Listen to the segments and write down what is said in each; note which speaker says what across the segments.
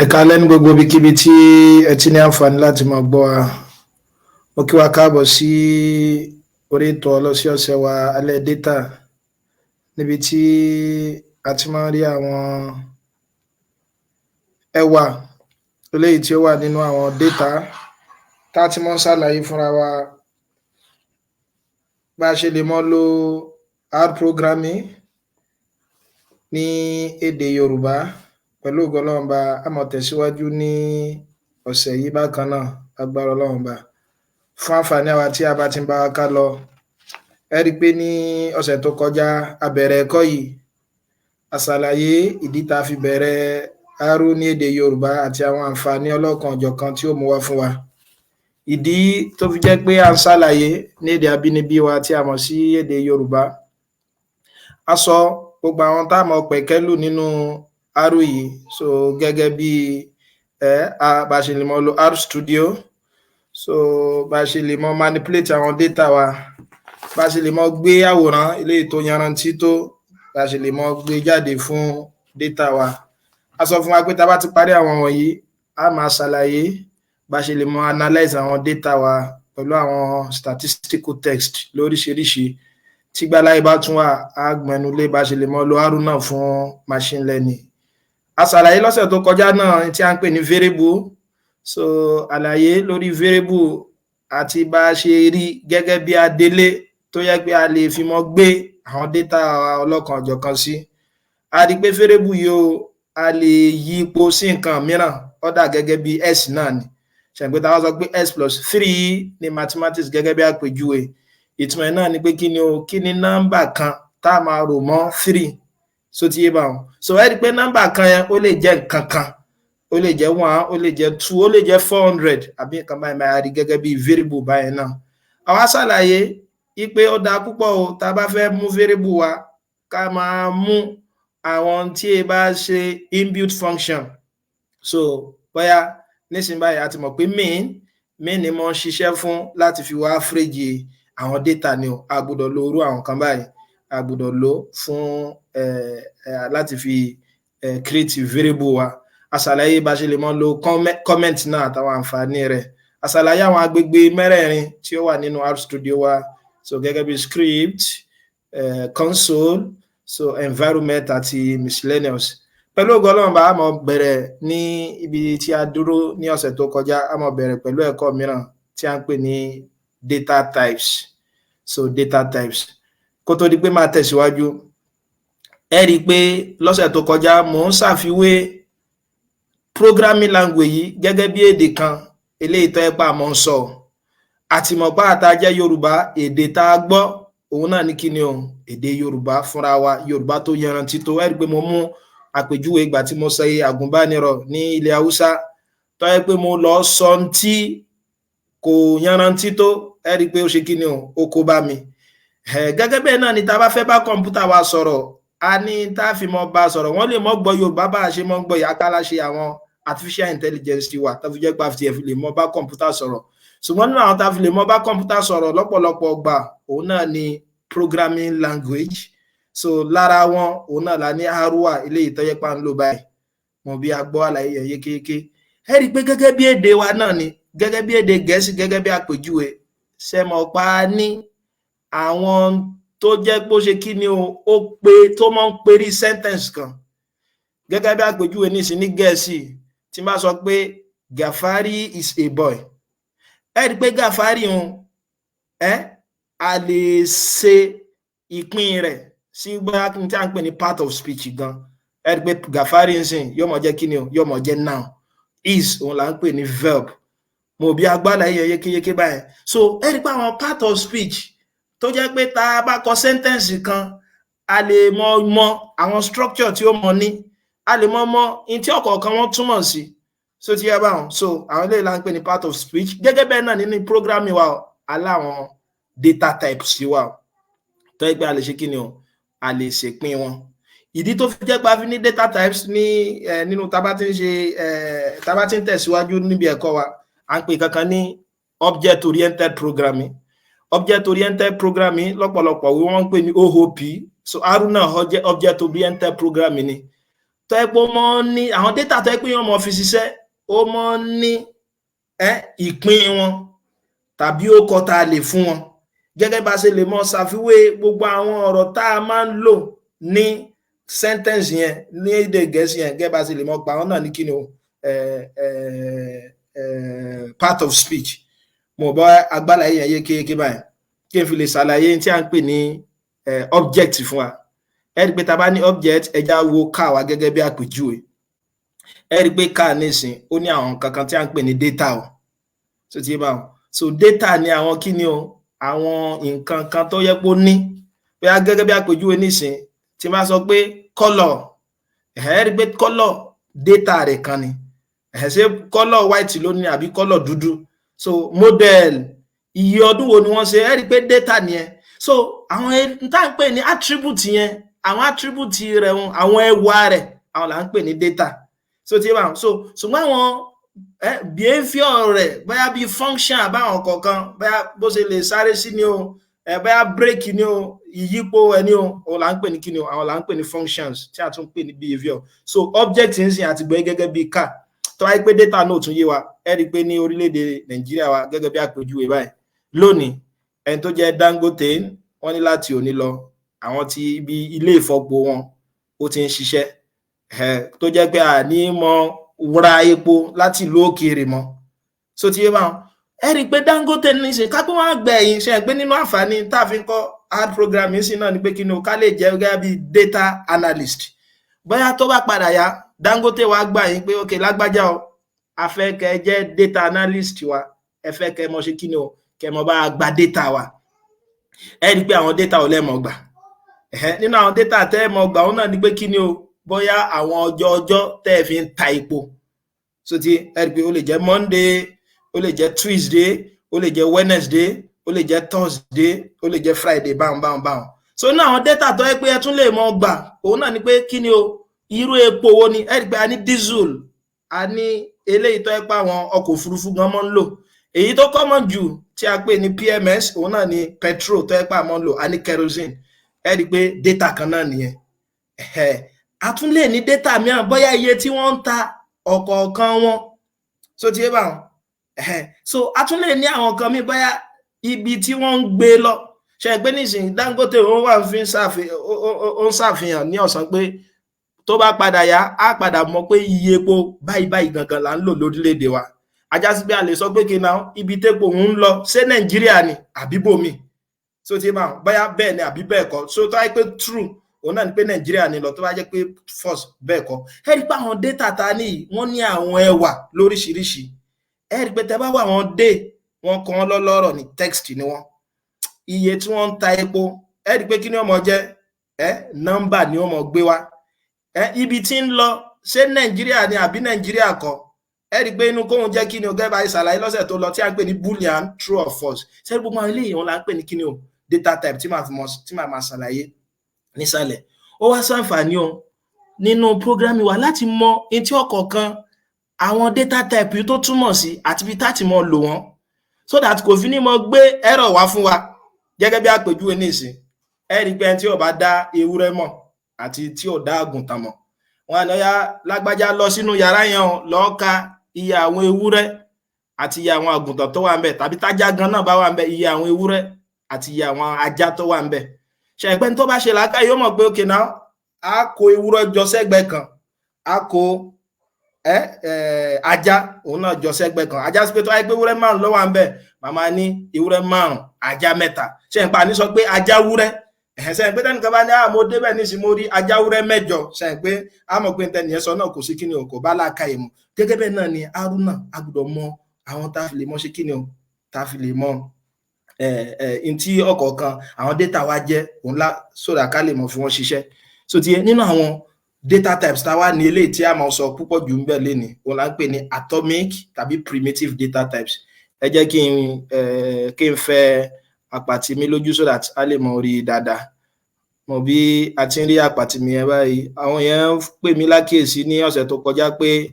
Speaker 1: Ẹ káalẹ́ ní gbogbo ibikíbi tí ẹ ti ní àǹfààní láti máa gbọ́ wa. Mo kí wa káàbọ̀ sí orí ètò ọlọ́sẹ̀ọ̀sẹ̀ wa, Alẹ́ Data, níbi tí a ti máa ń rí àwọn ẹwà eléyìí tí ó wà nínú àwọn data, tá a ti máa ń ṣàlàyé fúnra wa bá a ṣe lè máa lo R programming ní èdè Yorùbá. Pẹ̀lú ògo Ọlọ́run Ọba, a máa tẹ̀síwájú ní ọ̀sẹ̀ yìí bákan náà, lágbára Ọlọ́run Ọba. Fún àǹfààní àwa tí a bá ti ń bá wa ká lọ, ẹ rí i pé ní ọ̀sẹ̀ tó kọjá, a bẹ̀rẹ̀ ẹ̀kọ́ yìí. A ṣàlàyé ìdí tá a fi bẹ̀rẹ̀ R ní èdè Yorùbá àti àwọn àǹfààní ọlọ́kan-ò-jọ̀kan tí ó mú wá fún wa, ìdí tó fi jẹ́ pé à ń ṣàlàyé ní èdè abínibí wa tí a mọ̀ sí èdè Yorùbá. A sọ gbogbo àwọn tá a máa pẹ̀kẹ́lù nínú R yìí, so gẹ́gẹ́ bí bá a ṣe lè máa lo R Studio, so bá a ṣe lè máa manipulate àwọn data wa, bá a ṣe lè máa gbé àwòrán eléyìí tó yanrantí, tó bá a ṣe lè máa gbé jáde fún data wa. A sọ fún wa pé tá a bá ti parí àwọn wọ̀nyí, a máa ṣàlàyé bá a ṣe lè máa analyse àwọn data wa pẹ̀lú àwọn statistical test lóríṣiríṣi. Tí ìgbàláyè bá tún wà, á gbẹnu lé bá a ṣe lè máa lo R náà fún machine learning. A ṣàlàyé lọ́sẹ̀ tó kọjá náà tí à ń pè ní variable, so àlàyé lórí variable àti bá a ṣe rí gẹ́gẹ́ bí adelé tó yẹ pé a lè fi mọ́ gbé àwọn data ọlọ́kan-ò-jọ̀kan sí. A rí i pé variable yìí o, a lè yí ipò sí nǹkan mìíràn, ó dà gẹ́gẹ́ bí x náà ni ṣe pé tá a bá sọ pé x plus three ní mathematics gẹ́gẹ́ bí àpèjúwe, ìtumọ̀ ẹ̀ náà ni pé kí ni o, kí ni nọ́mbà kan tá a máa rò mọ́ three? So ti yé báwọn. So ẹ rí i pé nọ́mbà kan yẹn, ó lè jẹ́ nǹkan kan, ó lè jẹ́ one, ó lè jẹ́ two, ó lè jẹ́ 400 àbí nǹkan báyìí, máa rí gẹ́gẹ́ bí variable báyìí náà. Àwa ṣàlàyé wípé ó dáa púpọ̀ o, tá a bá fẹ́ mú variable wa, ká máa mú àwọn tí e bá ṣe inbuilt function. So bóyá nísìnyí báyìí, a ti mọ̀ pé mean ni mo ń ṣiṣẹ́ fún láti fi wá average àwọn data ni o. A gbọ́dọ̀ lo irú àwọn kan báyìí, a gbọ́dọ̀ lò fún láti fi create variable wa. A ṣàlàyé bá ṣe lè mọ lo comment náà àtàwọn àǹfààní rẹ̀. A ṣàlàyé àwọn agbègbè mẹ́rẹ̀ẹ̀rin tí ó wà nínú R Studio wa, so gẹ́gẹ́ bí script, console, so environment àti miscellaneous. Pẹ̀lú ògo Ọlọ́run bá, a máa bẹ̀rẹ̀ ní ibi tí a dúró ní ọ̀sẹ̀ tó kọjá. A máa bẹ̀rẹ̀ pẹ̀lú ẹ̀kọ́ mìíràn tí a ń pè ní data types. So data types. Kó tó di pé máa tẹ̀síwájú, ẹ rí i pé lọ́sẹ̀ tó kọjá, mò ń ṣàfiwé programming language yìí gẹ́gẹ́ bí èdè kan eléyìí tó yẹ pé a mọ̀ ń sọ. Àti mọ̀ pé àtà jẹ́ Yorùbá, èdè tá a gbọ́ òun náà ní kíni o, èdè Yorùbá fúnra wa, Yorùbá tó yanrantí tó. Ẹ rí i pé mo mú àpèjúwe ìgbà tí mo ṣe àgùnbánirọ̀ ní ilẹ̀ Haúsá, tó yẹ pé mo lọ sọ tí kò yanrantí tó. Ẹ rí i pé ó ṣe kíni o, ó kó bá mi. Gẹ́gẹ́ bẹ́ẹ̀ náà ni tá a bá fẹ́ bá kọ̀ǹpútà wa sọ̀rọ̀, a ní tá a fi mọ́ bá a sọ̀rọ̀. Wọ́n lè mọ́ gbọ́ Yorùbá bá a ṣe mọ́ gbọ́ yàkálà ṣe àwọn artificial intelligence wa tó fi jẹ́ pé a fi lè mọ́ bá kọ̀ǹpútà sọ̀rọ̀. Ṣùgbọ́n nínú àwọn tá a fi lè mọ́ bá kọ̀ǹpútà sọ̀rọ̀ lọ́pọ̀lọpọ̀ gbà, òun náà ni programming language. So lára wọn, òun náà la ní R wà, eléyìí tó yẹ pa ń lò báyìí. Mo bí a gbọ́ àlàyé yẹn yékéyéké. Ẹ rí i pé gẹ́gẹ́ bí èdè wa náà ni, gẹ́gẹ́ bí èdè Gẹ̀ẹ́sì, gẹ́gẹ́ bí àpèjúwe, ṣe mọ̀ pa ní àwọn tó jẹ́ pé ó ṣe kí ni o, ó pé tó mọ́ ń perí sentence kan. Gẹ́gẹ́ bí àpèjúwe nísìn, ní Gẹ̀ẹ́sì, tí n bá sọ pé "Gàfárì is a boy", ẹ rí i pé Gàfárì ń ẹ, a lè ṣe ìpín rẹ̀ sí bóyá tí a ń pè ní part of speech gan. Ẹ rí i pé Gàfárì ń sìn yóò mọ̀ jẹ́ kí ni o, yóò mọ̀ jẹ́ noun. Is, òun là ń pè ní verb. Mo bí agbára yẹ yékéyéké báyẹn. So ẹ rí i pé àwọn part of speech tó jẹ́ pé tá a bá kọ sentence kan, a lè mọ mọ àwọn structure tí ó mọ ní, a lè mọ mọ in tí ọ̀kọ̀ọ̀kan wọn túmọ̀ sí. So ti yẹ báwọn. So àwọn eléyìí là ń pè ní part of speech. Gẹ́gẹ́ bẹ́ẹ̀ náà, nínú programming wa, aláwọn data types sí wa tó yẹ pé a lè ṣe kí ni o, a lè ṣèpín wọn. Ìdí tó fi jẹ́ pé a fi ní data types ní nínú tá bá ti ń ṣe, tá bá ti ń tẹ̀síwájú níbi ẹ̀kọ́ wa, à ń pè kankan ní object oriented programming. Object oriented programming, lọ́pọ̀lọpọ̀ wọ́n ń pè ní OOP. So R náà object oriented programming ni, tó yẹ pé ó mọ́ ní àwọn data tó yẹ pé wọ́n mọ̀ fi ṣiṣẹ́, ó mọ́ ní ìpín wọn tàbí ó kọ tá a lè fún wọn, gẹ́gẹ́ bá ṣe lè mọ ṣàfiwé gbogbo àwọn ọ̀rọ̀ tá a máa ń lò ní sentence yẹn ní èdè Gẹ̀ẹ́sì yẹn, gẹ́gẹ́ bá ṣe lè mọ pa àwọn náà ní kí ni o, part of speech. Mo bá agbára yẹn yékéyéké báyìí, kí n fi lè ṣàlàyé tí a ń pè ní object fún wa. Ẹ rí i pé tá a bá ní object, ẹ já wo car wa gẹ́gẹ́ bí àpèjúwe. Ẹ rí i pé car nísìn, ó ní àwọn kankan tí a ń pè ní data o. So ti yé báwọn? So data ni àwọn kí ni o, àwọn nǹkan kan tó yẹ pé ó ní, bóyá gẹ́gẹ́ bí àpèjúwe nísìn, tí n bá sọ pé colour, ẹ rí i pé colour, data rẹ̀ kan ni. Ẹ ṣe colour white ló ní àbí colour dúdú? So model, iye ọdún wo ni wọ́n ṣe? Ẹ rí i pé data nìyẹn. So àwọn tá à ń pè ní attribute yẹn, àwọn attribute rẹ̀ wọn, àwọn ẹwà rẹ̀, àwọn là ń pè ní data. So ti bá so, ṣùgbọ́n àwọn behaviour rẹ̀, bóyá bí function àbáwọn kọ̀ọ̀kan, bóyá bó ṣe lè sáré sí ni o, bóyá brake ni o, ìyípo ẹ ní o, òun là ń pè ní kíni o, àwọn là ń pè ní functions tí a tún pè ní behaviour. So object ń sìn àti gbọ́ gẹ́gẹ́ bí car. Tó wáyé pé data náà tún yé wa, ẹ rí i pé ní orílẹ̀-èdè Nàìjíríà wa, gẹ́gẹ́ bí àpèjúwe báyìí lónìí, ẹni tó jẹ́ Dangote, wọ́n ní láti òní lọ, àwọn tí ibi ilé ìfọpo wọn ó ti ń ṣiṣẹ́, tó jẹ́ pé àní mọ ra epo láti ìlú òkèèrè mọ́. So ti yé báwọn? Ẹ rí i pé Dangote ní ṣe ká pé wọ́n á gbẹ̀yìn ṣe pé nínú àǹfààní tá a fi ń kọ́ R programming sí náà ni pé kí ni o, ká lè jẹ́ gẹ́gẹ́ bí data analyst. Bóyá tó bá padà yá, Dangote wá gbà yín pé, "Ok, lágbájá o, a fẹ́ kẹ́ ẹ jẹ́ data analyst wa, ẹ fẹ́ kẹ́ ẹ mọ̀ ṣe kí ni o, kẹ́ ẹ mọ̀ bá gba data wa." Ẹ rí i pé àwọn data ò lẹ́mọ̀ gbà nínú àwọn data tẹ́ ẹ mọ̀ gbà, òun náà ni pé kí ni o, bóyá àwọn ọjọ́ ọjọ́ tẹ́ ẹ fi ń ta epo. So ti ẹ rí i pé ó lè jẹ́ Monday, ó lè jẹ́ Tuesday, ó lè jẹ́ Wednesday, ó lè jẹ́ Thursday, ó lè jẹ́ Friday, báwọn báwọn báwọn. So nínú àwọn data tó yẹ pé ẹ tún lè mọ̀ gbà, òun náà ni pé kí ni o, irú epo wo ni. Ẹ rí i pé a ní diesel, a ní eléyìí tó yẹ pé àwọn ọkọ̀ òfurufú gan mọ́ ń lò. Èyí tó common jù tí a pè ní PMS, òun náà ni petrol tó yẹ pé a mọ́ ń lò. A ní kerosene. Ẹ rí i pé data kan náà nìyẹn. A tún lè ní data mìíràn, bóyá iye tí wọ́n ń ta ọ̀kọ̀ọ̀kan wọn. So ti yé báwọn? So a tún lè ní àwọn kan míì, bóyá ibi tí wọ́n ń gbé lọ. Ṣe pé nísìnyí Dangote, òun wà fi ń ṣàfihàn ní ọ̀sán pé tó bá padà yá, á padà mọ̀ pé iye epo báyìí báyìí gangan là ń lò lórílẹ̀‐èdè wa. Ajá sí pé a lè sọ pé kí náà, ibi tépo ń lọ, ṣé Nàìjíríà ni àbí bòmí? So ti bá bóyá bẹ́ẹ̀ ni àbí bẹ́ẹ̀ kọ́. So tó wáyé pé true, òun náà ni pé Nàìjíríà ni lọ. Tó bá jẹ́ pé false, bẹ́ẹ̀ kọ́. Ẹ rí i pé àwọn data ta ní yìí, wọ́n ní àwọn ẹwà lóríṣiríṣi. Ẹ rí i pé tẹ bá wà, wọn dé wọn kọ́ wọn lọ́lọ́rọ̀ ní text ni wọ́n. Iye tí wọ́n ń ta epo, ẹ rí i pé kí ni ó mọ jẹ́? Ẹ nọ́mbà ni ó mọ gbé wá. Ẹ ibi tí ń lọ, ṣé Nàìjíríà ni àbí Nàìjíríà kọ́? Ẹ rí i pé inú kóhun jẹ́ kí ni o, gẹ́gẹ́ bá ṣe ṣàlàyé lọ́sẹ̀ tó lọ, tí a ń pè ní boolean, true or false. Ṣé gbogbo àwọn eléyìí wọn là ń pè ní kí ni o, data type tí màá fi mọ, tí màá máa ṣàlàyé nísàlẹ̀. Ó wá ṣàǹfààní o nínú programming wa láti mọ etí ọ̀kọ̀ọ̀kan àwọn data type yìí tó túmọ̀ sí àti bí tá ti mọ lò wọ́n, so that kò fi ní mọ gbé error wá fún wa. Gẹ́gẹ́ bí àpèjúwe nísìn, ẹ rí i pé ẹni tí ò bá dá ewúrẹ́ mọ̀ àti tí ò dá àgùntàn mọ̀, wọn á ní, "Ọyá, lágbájá, lọ sínú yàrá yẹn o, lọ ka iye àwọn ewúrẹ́ àti iye àwọn àgùntàn tó wà ńbẹ̀," tàbí tájá gan náà bá wà ńbẹ̀, iye àwọn ewúrẹ́ àti iye àwọn ajá tó wà ńbẹ̀. Ṣe ẹgbẹ́ tó bá ṣe làákàyè yóò mọ̀ pé, okay, now, á kó ewúrẹ́ jọ sẹ́gbẹ̀ẹ́ kan, á kó ẹ ẹ ajá òun náà jọ sẹ́gbẹ̀ẹ́ kan. Ajá sí pé tó wáyé pé ewúrẹ́ 5 ló wà ńbẹ̀, màmá ní ewúrẹ́ 5, ajá 3. Ṣe ń pa ní sọ pé ajá wúrẹ́ ẹ̀hẹ́n sẹ́yìn pé tẹ́nìkan bá ní àmọ́ débẹ̀ nísìnyí, mo rí ajá wúrẹ́ 8, sẹ́yìn pé àmọ̀ pé tẹ́nìyẹn sọ náà kò sí kíni o, kò bá làákàyè mu. Gẹ́gẹ́ bẹ́ẹ̀ náà ni Haruna, a gbọ́dọ̀ mọ àwọn tá a fi lè mọ ṣe kíni o, tá a fi lè mọ ẹ ẹ ntí ọ̀kọ̀ọ̀kan àwọn data wa jẹ́ òun lá, sódà ká lè mọ̀ fi wọ́n ṣiṣẹ́. So ti nínú àwọn data types tá a wá ní, eléyìí tí a máa sọ púpọ̀ jù ń bẹ̀ lénìí, òun là ń pè ní atomic tàbí primitive data types. Ẹ jẹ́ kí n fẹ́ àpàtì mi lójú so that a lè mọ orí dáadáa. Mo bí a ti ń rí àpàtì mi yẹn báyìí. Àwọn yẹn ń pè mí lákìyèsí ní ọ̀sẹ̀ tó kọjá pé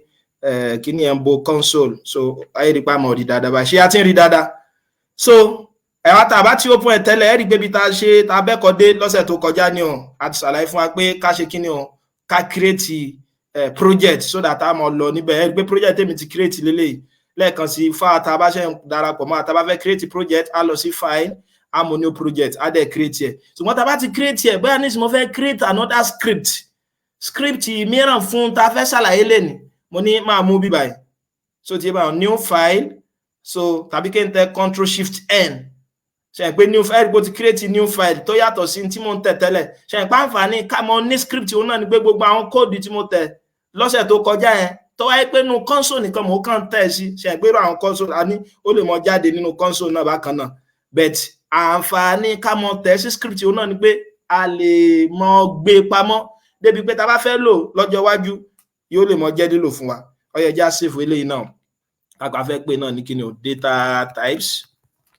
Speaker 1: kíní yẹn ń bo console, so ayé rí pa mọ̀ rí dáadáa báyìí. Ṣé a ti ń rí dáadáa? So ẹ wá, tá a bá ti open ẹ̀ tẹ́lẹ̀, ẹ rí pé bí tá a ṣe tá a bẹ́kọ̀ dé lọ́sẹ̀ tó kọjá ni o, a ti ṣàlàyé fún wa pé ká ṣe kíni o, ká create project so that a mọ̀ lọ níbẹ̀. Ẹ rí pé project tèmi ti create lélẹ́yìí. Lẹ́ẹ̀kan sí, fáwọn tá a bá ṣe ń darapọ̀ mọ́, tá a bá fẹ́ create project, á lọ sí File, á mú New Project, á dẹ̀ create ẹ̀. Ṣùgbọ́n tá a bá ti create ẹ̀, bóyá nísìnyí mo fẹ́ create another script mìíràn fún tá a fẹ́ ṣàlàyé lẹ́nìí, mo ní máa mú bí báyìí. So ti bá New File, so tàbí kí n tẹ Control Shift N. Ṣe pé new file, bó ti create new file tó yàtọ̀ sí tí mo ń tẹ̀ tẹ́lẹ̀. Ṣe pé àǹfààní ká mọ ní script òun náà ni pé gbogbo àwọn code tí mo tẹ̀ lọ́sẹ̀ tó kọjá yẹn, tó wáyé pé nínú console nìkan mò ń kàn tẹ̀ sí, ṣe pé irú àwọn console a ní, ó lè mọ jáde nínú console náà bákan náà. But àǹfààní ká mọ tẹ̀ sí script òun náà ni pé a lè mọ gbé pamọ́ débi pé tá a bá fẹ́ lò lọ́jọ́ iwájú, yóò lè mọ jẹ́ lílò fún wa. Ó yẹ já save eléyìí náà. A fẹ́ pè náà ní kíni o, data types.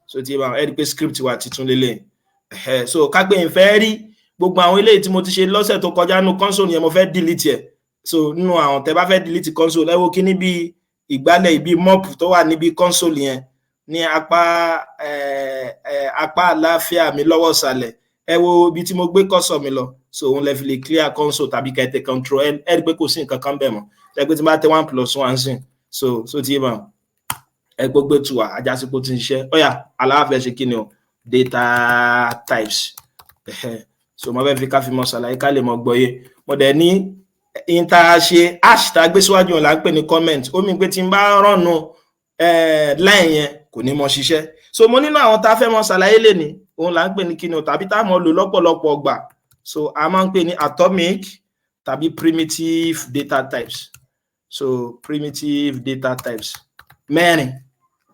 Speaker 1: So ti bá ẹ rí i pé script wa titun lélẹ̀. So ká pé n fẹ́ rí gbogbo àwọn eléyìí tí mo ti ṣe lọ́sẹ̀ tó kọjá nínú console yẹn, mo fẹ́ delete ẹ̀. So nínú àwọn tẹ́ bá fẹ́ delete console, ẹ wo kíní bí ìgbálẹ̀ ibi mop tó wà níbi console yẹn ní apá àlàáfíà mi lọ́wọ́ ìsàlẹ̀. Ẹ wo ibi tí mo gbé cursor mi lọ. So òun lè fi lè clear console, tàbí kẹ́ tẹ Control N. Ẹ rí i pé kò sí nǹkan kan bẹ́ẹ̀ mọ́. Ẹ pé tí n bá tẹ one plus one sí, so ti yé bá ẹ gbogbo tù wá, ajásípò tí ń ṣiṣẹ́. Ó yá, aláwọ̀ fẹ́ ṣe kí ni o, data types. So mo fẹ́ fi ká fi mọ ṣàlàyé, ká lè mọ gbọ́yé. Mo dẹ̀ ní in tá a ṣe, hash tá a gbé síwájú wọn là ń pè ní comment. Ó mi pé tí n bá run line yẹn, kò ní mọ ṣiṣẹ́. So mo nínú àwọn tá a fẹ́ mọ ṣàlàyé lè ní òun là ń pè ní kíni o, tàbí tá a mọ lò lọ́pọ̀lọpọ̀ ọgbà. So a máa ń pè ní atomic tàbí primitive data types. So primitive data types mẹ́rin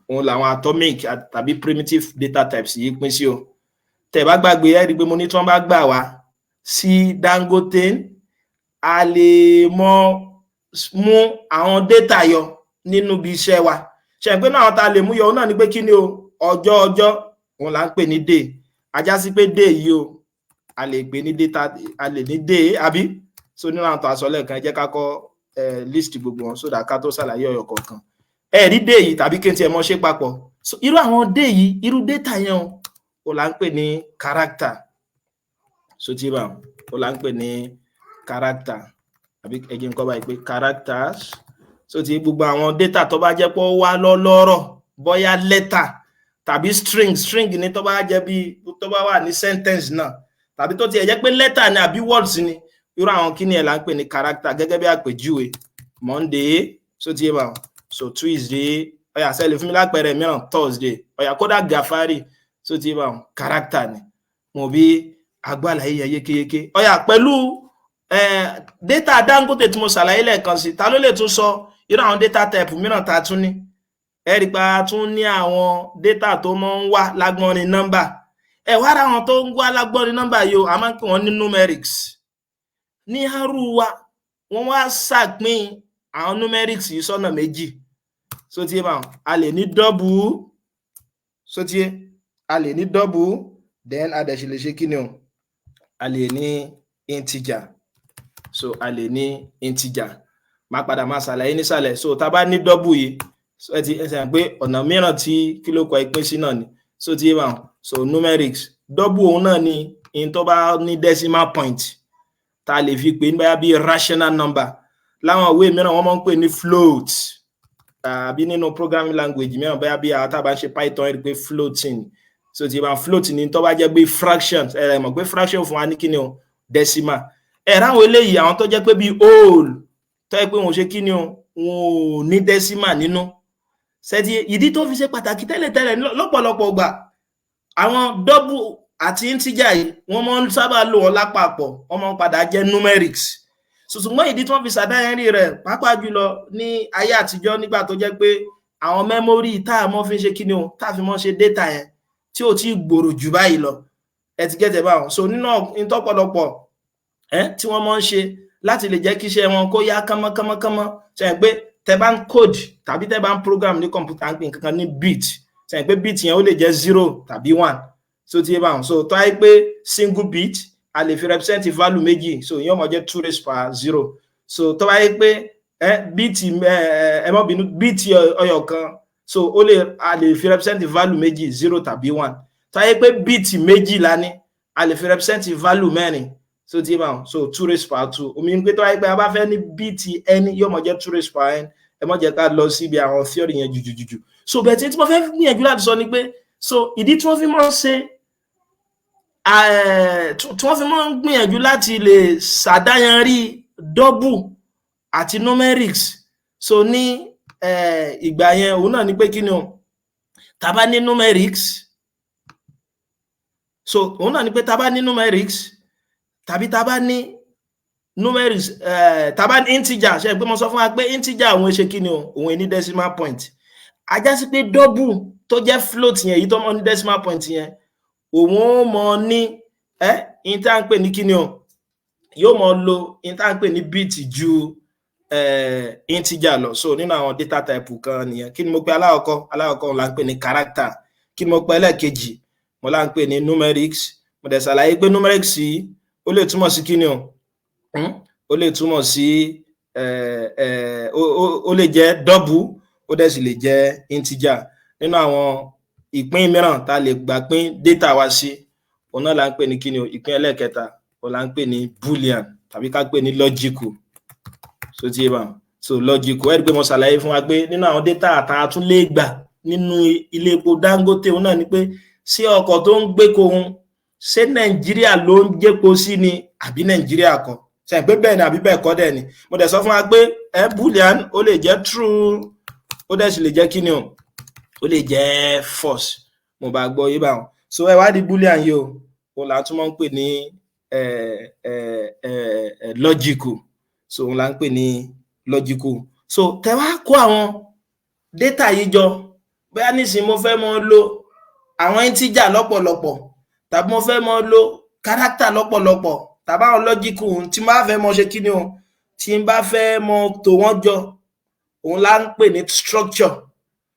Speaker 1: òun làwọn atomic tàbí primitive data types yìí pín sí o. Tẹ́ bá gbàgbé, ẹ rí i pé mo ní tí wọ́n bá gbà wá sí Dangote, a lè mọ mú àwọn data yọ nínú ibi iṣẹ́ wa. Ṣe pé náà tá a lè mú yọ, òun náà ni pé kí ni o, ọjọ́. Ọjọ́ òun là ń pè ní day. Ajá sí pé day yìí o, a lè pè ní data, a lè ní day, àbí? So nínú àwọn tó aṣọ lẹ́ẹ̀kan, ẹ jẹ́ ká kọ́ list gbogbo wọn so that ká tó ṣàlàyé ọ̀yọ̀ kọ̀ọ̀kan. Ẹ rí day yìí, tàbí kí n tiẹ̀ mọ ṣe papọ̀. So irú àwọn day yìí, irú data yẹn o là ń pè ní character. So tí bá o là ń pè ní character, àbí ẹ jẹ́ n kọ́ báyìí pé characters. So ti gbogbo àwọn data tó bá jẹ́ pé ó wá lọ́lọ́rọ̀, bóyá letter tàbí string. String ni tó bá jẹ́ bí tó bá wà ní sentence náà, tàbí tó tiẹ̀ jẹ́ pé letter ni àbí words ni, irú àwọn kíni ẹ̀ là ń pè ní character. Gẹ́gẹ́ bí àpèjúwe, Monday. So ti yé bá. So Tuesday. Ó yá, sẹ́lẹ̀ fún mi lápẹẹrẹ mìíràn, Thursday. Ó yá, kódà Gàfárì. So ti yé bá, character ni. Mo bí agbára yẹ yékéyéké. Ó yá, pẹ̀lú data Dangote tí mo ṣàlàyé lẹ́ẹ̀kan sí, ta ló lè tún sọ irú àwọn data type mìíràn tá a tún ní? Ẹ rí i pé a tún ní àwọn data tó máa ń wá lágbọ́nrin nọ́mbà. Ẹ wá ra àwọn tó ń wá lágbọ́nrin nọ́mbà yìí o, a máa ń pè wọ́n ní numerics. Ní R wa, wọ́n wá ṣàpín àwọn numerics yìí sọ́nà méjì. So ti yé báwọn, a lè ní double. So ti yé, a lè ní double, then a dẹ̀ sì lè ṣe kí ni o, a lè ní integer. So a lè ní integer, máa padà máa ṣàlàyé nísàlẹ̀. So tá a bá ní double yìí, so ẹ ti ẹ sàn pé ọ̀nà mìíràn tí kí ló kọ ìpín sí náà ni. So ti yé báwọn. So numerics double, òun náà ni in tó bá ní decimal point, tá a lè fi pè ní bóyá bí rational number. Láwọn ìwé mìíràn, wọ́n máa ń pè ní float, àbí nínú programming language mìíràn, bóyá bí àwọn tá a bá ń ṣe Python, ẹ rí i pé floating. So ti bá float ní tó bá jẹ́ pé fraction, ẹ mọ̀ pé fraction fún wa ní kíni o, decimal. Ẹ ráwọn eléyìí, àwọn tó jẹ́ pé bíi whole, tó yẹ pé wọn ò ṣe kíni o, wọn ò ní decimal nínú. Ṣẹ́tí ìdí tó fi ṣe pàtàkì? Tẹ́lẹ̀tẹ́lẹ̀, lọ́pọ̀lọpọ̀ gbà, àwọn double àti integer yìí, wọ́n máa ń sábà lò wọ́n lápapọ̀, wọ́n máa ń padà jẹ́ numerics. Ṣùgbọ́n ìdí tí wọ́n fi ṣàdáyẹnrí rẹ̀, pàápàá jùlọ ní ayé àtijọ́, nígbà tó jẹ́ pé àwọn memory tá a mọ́ fi ń ṣe kíni o, tá a fi mọ́ ṣe data yẹn, tí ò tí ì gbòòrò jù báyìí lọ. Ẹ ti gẹ́tẹ̀ báwọn. So nínú ìtọ́pọ̀lọpọ̀ ẹ tí wọ́n máa ń ṣe láti lè jẹ́ kí iṣẹ́ wọn kó yá kánmọ́kánmọ́kánmọ́, ṣe pé tẹ bá ń code tàbí tẹ bá ń program ní kọ̀ǹpútà, ń pè nǹkan kan ní bit. Ṣe pé bit yẹn, ó lè jẹ́ zero tàbí one. So ti yé báwọn. So tó ayé pé single bit, a lè fi represent value méjì, so ìyẹn ó máa jẹ́ two raised power zero. So tó bá yẹ pé bit, ẹ má bínú, bit ọyọ kan, so ó lè a lè fi represent value méjì, zero tàbí one. Tó bá yẹ pé bit méjì la ní, a lè fi represent value mẹ́rin. So tí bá so two raised power two omi ń pé, tó bá yẹ pé a bá fẹ́ ní bit n, yóò máa jẹ́ two raised power n. Ẹ má jẹ́ ká lọ síbi àwọn theory yẹn jùjùjùjù. So bẹ́ẹ̀ tí mo fẹ́ gbìyànjú láti sọ ni pé, so ìdí tí wọ́n fi máa ń ṣe, tí wọ́n fi máa ń gbìyànjú láti lè ṣàdáyanrí double àti numerics, so ní ìgbà yẹn, òun náà ni pé kí ni o, tá bá ní numerics, so òun náà ni pé tá bá ní numerics tàbí tá bá ní numerics, tá bá ní integer, ṣe pé mo sọ fún wa pé integer òun ṣe kí ni o, òun ní decimal point. A já sí pé double tó jẹ́ float yẹn, èyí tó mọ ní decimal point yẹn, òun ó mọ ní in tá ń pè ní kí ni o, yóò mọ lo in tá ń pè ní bit ju integer lọ. So nínú àwọn data type kan nìyẹn. Kí ni mo pe alákọ̀ọ́kọ́? Alákọ̀ọ́kọ́ là ń pè ní character. Kí ni mo pe ẹlẹ́ẹ̀kejì? Mo là ń pè ní numerics. Mo dẹ̀ ṣàlàyé pé numerics yìí, ó lè túmọ̀ sí kí ni o, ó lè túmọ̀ sí, ó lè jẹ́ double, ó dẹ̀ sì lè jẹ́ integer. Nínú àwọn ìpín mìíràn tá a lè gbà pín data wa sí, òun náà là ń pè ní kí ni o, ìpín ẹlẹ́ẹ̀kẹta, òun là ń pè ní boolean tàbí ká pè ní logical. So tí yé bá, so logical, ẹ rí i pé mo ṣàlàyé fún wa pé nínú àwọn data tá a tún lè gbà nínú ilé epo Dangote, òun náà ni pé ṣé ọkọ̀ tó ń gbépo òun, ṣé Nàìjíríà ló ń jẹ́po sí ni àbí Nàìjíríà kọ́? Ṣe pé bẹ́ẹ̀ ni àbí bẹ́ẹ̀ kọ́ dẹ̀ ni. Mo dẹ̀ sọ fún wa pé boolean, ó lè jẹ́ true, ó dẹ̀ sì lè jẹ́ kí ni o, ó lè jẹ́ false. Mo bá gbọ́ yé báwọn. So ẹ wá di boolean yìí o, òun là ń tún máa ń pè ní logical. So òun là ń pè ní logical. So tẹ wá kó àwọn data yìí jọ, bóyá nísìnyí mo fẹ́ mọ lo àwọn integer lọ́pọ̀lọpọ̀, tàbí mo fẹ́ mọ lo character lọ́pọ̀lọpọ̀, tàbí àwọn logical tí n bá fẹ́ mọ ṣe kí ni o, tí n bá fẹ́ mọ tò wọ́n jọ, òun là ń pè ní structure.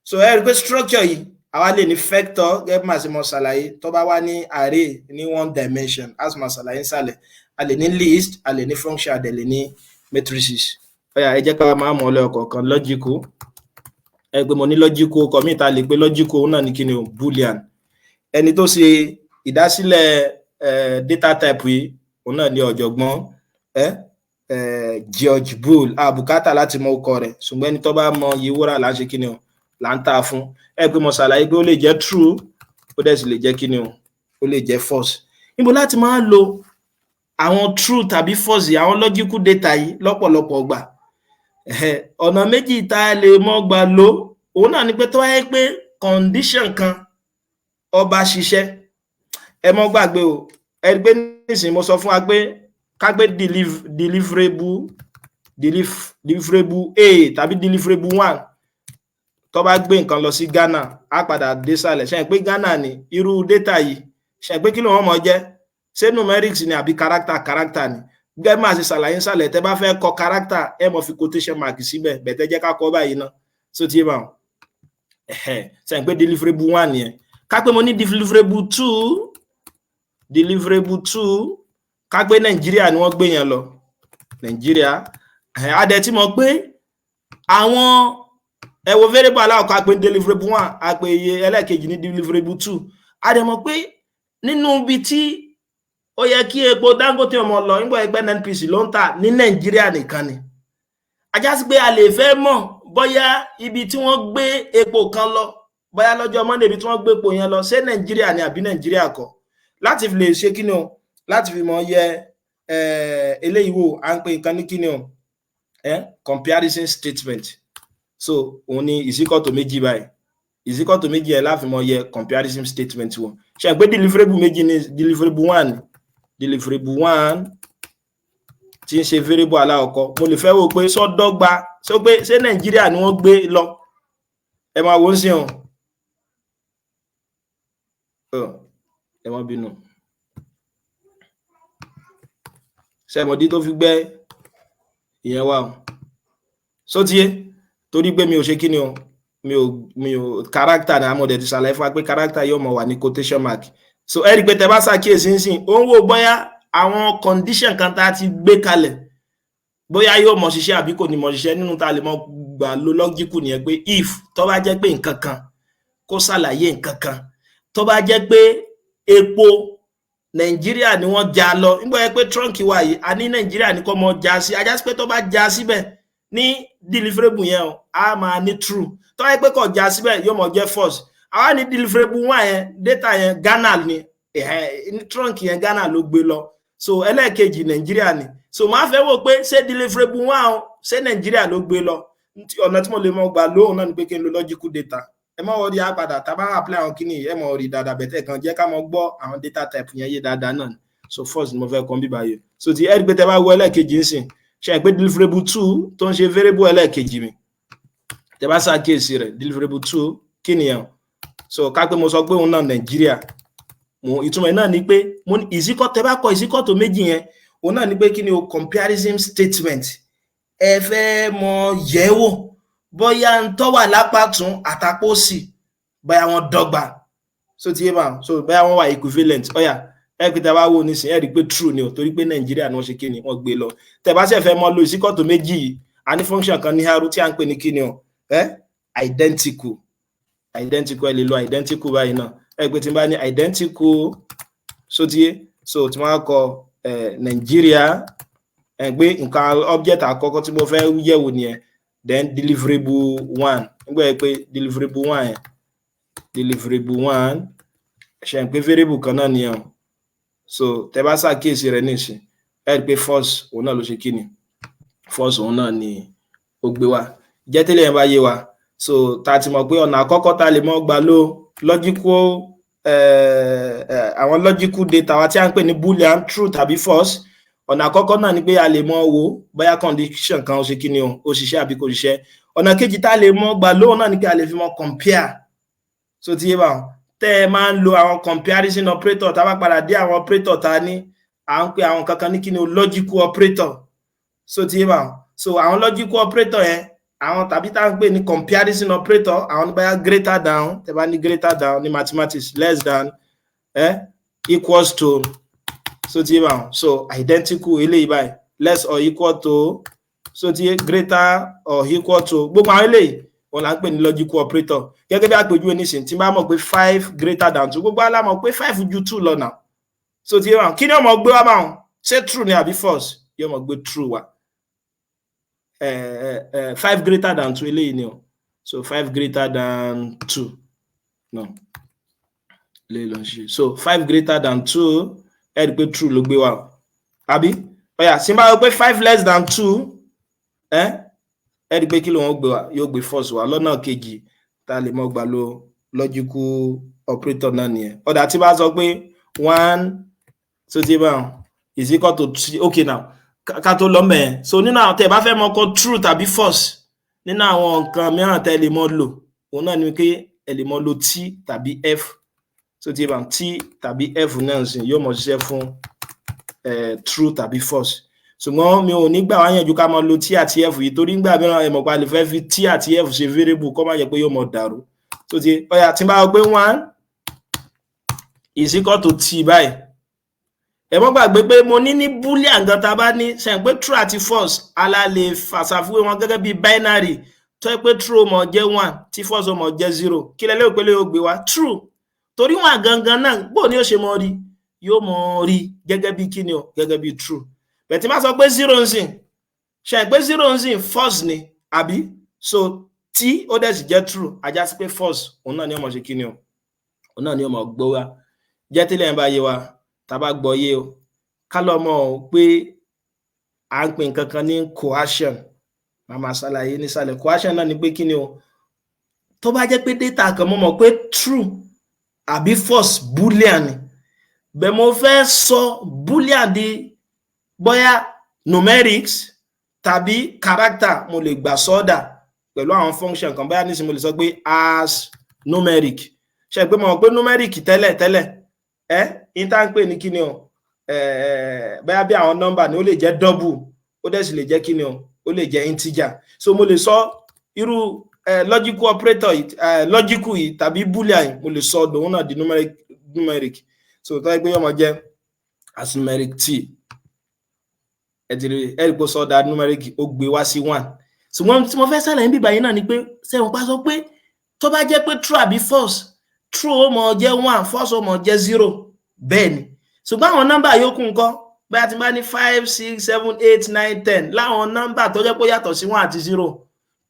Speaker 1: So ẹ rí i pé structure yìí, àwa lè ní vector, gẹ́gẹ́ bí màá ṣe mọ ṣàlàyé tó bá wá ní array ní one dimension, a sì máa ṣàlàyé nísàlẹ̀. A lè ní list, a lè ní function, a dẹ̀ lè ní matrices. Ó yá, ẹ jẹ́ ká máa mọ̀ ọ́ lẹ́yọ kọ̀ọ̀kan. Logical, ẹ pé mo ní logical kọ̀ míì tá a lè pé logical, òun náà ní kí ni o, boolean. Ẹni tó ṣe ìdásílẹ̀ data type yìí, òun náà ní ọ̀jọ̀gbọ́n George Boole. Àbùkátà láti mọ orúkọ rẹ̀, ṣùgbọ́n ẹni tó bá mọ iye wúrà là ń ṣe kí ni o, là ń tà fún. Ẹ pé mo ṣàlàyé pé ó lè jẹ́ true, ó dẹ̀ sì lè jẹ́ kí ni o, ó lè jẹ́ false. Níbo láti máa lo àwọn true tàbí false, àwọn logical data yìí lọ́pọ̀lọpọ̀ gbà? Ọ̀nà méjì tá a lè mọ́ gbà lò, òun náà ni pé tó wáyé pé condition kan ó bá ṣiṣẹ́. Ẹ mọ́ gbàgbé o, ẹ rí pé nísìnyí mo sọ fún wa pé ká gbé deliverable A tàbí deliverable one, tó bá gbé nǹkan lọ sí Ghana, á padà dé sàlẹ̀. Ṣe pé Ghana ní irú data yìí, ṣe pé kí ló wọ́n mọ̀ jẹ́? Ṣé numerics ni àbí character? Character ni. Gẹ́gẹ́ máa ṣe ṣàlàyé nsàlẹ̀, tẹ́ bá fẹ́ kọ character, ẹ mọ̀ fi quotation mark síbẹ̀ bẹ̀tẹ̀. Jẹ́ ká kọ báyìí náà. So tí bá wọn ṣe pé deliverable one yẹn, ká pé mo ní deliverable two, deliverable two, ká pé Nàìjíríà ni wọ́n gbé yẹn lọ, Nàìjíríà. A dẹ̀ ti mọ̀ pé àwọn, ẹ wo variable aláwọ̀kọ́, a pè ní deliverable one, a pè iye ẹlẹ́ẹ̀kejì ní deliverable two. A dẹ̀ mọ̀ pé nínú ibi tí ó yẹ kí epo Dangote ọmọ lọ nígbà ẹgbẹ́ NNPC ló ń tà ní Nàìjíríà nìkan ni. A já sí pé a lè fẹ́ mọ̀ bóyá ibi tí wọ́n gbé epo kan lọ, bóyá lọ́jọ́ Monday, ibi tí wọ́n gbé epo yẹn lọ, ṣé Nàìjíríà ni àbí Nàìjíríà kọ́. Láti fi lè ṣe kíni o, láti fi mọ yẹ eléyìí wò, à ń pè nǹkan ní kíni o, comparison statement. So òun ni is equal to méjì báyìí. Is equal to méjì ẹ láfi mọ yẹ comparison statement wò. Ṣe pé deliverable méjì ní deliverable one, deliverable one tí ń ṣe variable alákọ̀ọ́kọ́, mo lè fẹ́ wò pé sọ́dọ́gba sọ pé ṣé Nàìjíríà ni wọ́n gbé lọ. Ẹ máa wò ó sí o, ẹ má bínú. Ṣẹmọdí tó fi gbẹ́ ìyẹn wà o sótíyé, torí pé mi ò ṣe kí ni o, mi ò character ní amọ̀dẹ̀ ti ṣàlàyé fún wa pé character yóò mọ̀ wà ní quotation mark. So ẹ rí i pé tẹ bá ṣàkíyèsí nsìn, ó ń wò bóyá Àwọn condition kan tá a ti gbé kalẹ̀, bóyá yóò mọ ṣiṣẹ́ àbí kò ní mọ ṣiṣẹ́, nínú tá a lè mọ gbà lo logical nìyẹn, pé if, tó bá jẹ́ pé nǹkan kan, kó ṣàlàyé nǹkan kan. Tó bá jẹ́ pé epo Nàìjíríà ni wọ́n já lọ, nígbà yẹn pé trunk wa yìí, a ní Nàìjíríà ní kó mọ já sí, ajá sí pé tó bá já síbẹ̀ ní deliverable yẹn o, a máa ní true. Tó bá yẹ pé kò já síbẹ̀, yóò mọ jẹ́ false. Àwa ní deliverable one yẹn, data yẹn, Ghana ni trunk yẹn, Ghana ló gbé lọ. So ẹlẹ́ẹ̀kejì, Nàìjíríà ni. So máa fẹ́ wò pé ṣé deliverable one o, ṣé Nàìjíríà ló gbé lọ? Ọ̀nà tí mo lè mọ gbà lóhùn náà ni pé kí n lo logical data. Ẹ mọ̀ rí àpàdà tá a bá apply àwọn kíní, ẹ mọ̀ rí dáadáa bẹ̀tẹ̀ kan jẹ́ ká mọ̀ gbọ́ àwọn data type yẹn yé dáadáa náà. So false ni mo fẹ́ kàn bí báyìí. So ti ẹ rí pé tẹ bá wo ẹlẹ́ẹ̀kejì ń sìn, ṣe pé deliverable two tó ń ṣe variable ẹlẹ́ẹ̀kejì mi, tẹ bá ṣàkíyèsí rẹ̀, deliverable two kí nìyẹn? So ká pé mo sọ pé òun náà Nàìjíríà mo, ìtumọ̀ náà ni pé mo ní ìsíkọ́. Tẹ bá kọ ìsíkọ́ tó méjì yẹn, òun náà ni pé kí ni o? Comparison statement. Ẹ fẹ́ mọ yẹ̀wò bóyá ń tó wà lápá tún àtàpọ̀ òsì, bóyá wọ́n dọ́gba. So ti yé bá? So bóyá wọ́n wà equivalent. Ọ̀yà, ẹ pé tẹ bá wò nísìnyí, ẹ rí i pé true ni o, torí pé Nàìjíríà ni wọ́n ṣe kí ni, wọ́n gbé lọ. Tẹ bá ṣe fẹ́ mọ lo ìsíkọ̀tò méjì yìí, a ní function kan ní R tí à ń pè ní kí ni o? Ẹ identical, identical. Ẹ lè lo identical báyìí náà. Ẹ pé tí n bá ní identical, so ti yé? So tí wọ́n á kọ Nàìjíríà, ẹ pé nǹkan object àkọ́kọ́ tí mo fẹ́ yẹ̀wò nìyẹn. Then deliverable one, nígbà yẹn pé deliverable one yẹn, deliverable one, ṣe ń pé variable kan náà nìyẹn o. So tẹ bá ṣàkíyèsí rẹ̀ nísìn, ẹ rí i pé false òun náà ló ṣe kí ni, false òun náà ni ó gbé wá. Jẹ́ tẹ́lẹ̀ yẹn bá yé wa. So tá a ti mọ̀ pé ọ̀nà àkọ́kọ́ tá a lè mọ́ gbà ló logical, àwọn logical data wa tí a ń pè ní boolean, true tàbí false, ọ̀nà àkọ́kọ́ náà ni pé a lè mọ wo bóyá condition kan ó ṣe kí ni o, ó ṣiṣẹ́ àbí kò ṣiṣẹ́. Ọ̀nà kejì tá a lè mọ gbà lóhùn náà ni pé a lè fi mọ compare. So ti yé bá wọn, tẹ́ ẹ máa ń lo àwọn comparison operator, tá a bá padà dé àwọn operator tá a ní, à ń pè àwọn kankan ní kí ni o? Logical operator. So ti yé bá wọn? So àwọn logical operator yẹn, àwọn tàbí tá à ń pè ní comparison operator, àwọn ní bóyá greater than, tẹ́ bá ní greater than ní mathematics, less than, equals to. So ti yé bá wọn? So identical eléyìí báyìí, less or equal to. So ti yé? Greater or equal to, gbogbo àwọn eléyìí wọn là ń pè ní logical operator. Gẹ́gẹ́ bí àpèjúwe nísìnyí, tí n bá mọ̀ pé 5 greater than 2, gbogbo wa mọ̀ pé 5 ju 2 lọ náà. So ti yé wọn? Kí ni ó mọ̀ gbé wá báwọn? Ṣé true ni àbí false? Yóò mọ̀ gbé true wá. 5 greater than 2 eléyìí ni o. So 5 greater than 2, no, eléyìí ló ń ṣe. So 5 greater than 2, ẹ rí i pé true ló gbé wá o, àbí? Ọ̀yà, tí n bá wọ pé 5 less than 2, ẹ rí i pé kí ló ń gbé wá? Yóò gbé false wá. Lọ́nà kejì tá a lè mọ̀ gbà lo logical operator náà nìyẹn. Ọ̀dà, tí bá sọ pé 1, so ti bá is equal to three. Okay, now ká tó lọ mẹ́ẹ̀. So nínú àwọn tẹ́ ẹ bá fẹ́ mọ̀ kọ true tàbí false, nínú àwọn nǹkan mìíràn tẹ́ ẹ lè mọ̀ lò, òun náà ni pé ẹ lè mọ̀ lo T tàbí F. So ti bá T tàbí F náà sìn, yóò mọ̀ ṣiṣẹ́ fún true tàbí false. Ṣùgbọ́n mi ò ní gbà wá yànjú ká máa lo T àti F yìí, torí nígbà mìíràn, ẹ mọ̀ pé a lè fẹ́ fi T àti F ṣe variable, kó má jẹ́ pé yóò mọ̀ dàrú. So ti ọ̀yà, tí n bá sọ pé 1 is equal to T báyìí, ẹ mọ́ gbàgbé pé mo ní boolean gan, tá a bá ní ṣe pé true àti false, ala lè fàṣàfiwé wọn gẹ́gẹ́ bí binary, tó yẹ pé true ó mọ̀ jẹ́ 1, tí false ó mọ̀ jẹ́ 0. Kí lẹ lérò pé lè yóò gbé wá? True, torí wọn gangan náà, bó ni ó ṣe mọ rí? Yóò mọ rí gẹ́gẹ́ bí kíni o? Gẹ́gẹ́ bí true. Bẹ́ẹ̀ tí má sọ pé 0 ń sìn, ṣe pé 0 ń sìn, false ni, àbí? So tí ó dẹ̀ sì jẹ́ true, ajá sí pé false òun náà ni ó mọ̀ ṣe kíni o, òun náà ni ó mọ̀ gbọ́ wá. Jẹ́ tẹ́lẹ̀ yẹn bá yé wa, tá a bá gbọ́ yé o, ká lọ mọ̀ ọ́ pé à ń pè nǹkan kan ní coercion. Màá máa ṣàlàyé nísàlẹ̀. Coercion náà ni pé kíni o? Tó bá jẹ́ pé data kan, mo mọ̀ pé true àbí false boolean ni, bẹ́ẹ̀ mo fẹ́ sọ boolean di bóyá numerics tàbí character, mo lè gbà sọ́dà pẹ̀lú àwọn function kan. Bóyá nísìnyí mo lè sọ pé as numeric. Ṣe pé mo mọ̀ pé numeric tẹ́lẹ̀ tẹ́lẹ̀, ẹ́ in tá ń pè ní kíni o? Bóyá bí àwọn nọ́mbà ni, ó lè jẹ́ double, ó dẹ̀ sì lè jẹ́ kíni o? Ó lè jẹ́ integer. So mo lè sọ irú logical operator yìí, logical yìí tàbí boolean yìí, mo lè sọ òun náà di numeric. So tó yẹ pé yóò máa jẹ́ As numeric t, ẹ ti rí, ẹ rí pé ó sọ da numeric, ó gbé wá sí one. Ṣùgbọ́n tí mo fẹ́ ṣàlàyé bíbá yìí náà ni pé sẹ́wọ̀n pa sọ pé tó bá jẹ́ pé true àbí false, true ó mọ jẹ́ one, false ó mọ jẹ́ zero. Bẹ́ẹ̀ ni. Ṣùgbọ́n àwọn nọ́mbà yòókù ńkọ́? Bóyá tí n bá ní 5, 6, 7, 8, 9, 10 láwọn nọ́mbà tó jẹ́ pé ó yàtọ̀ sí one àti zero,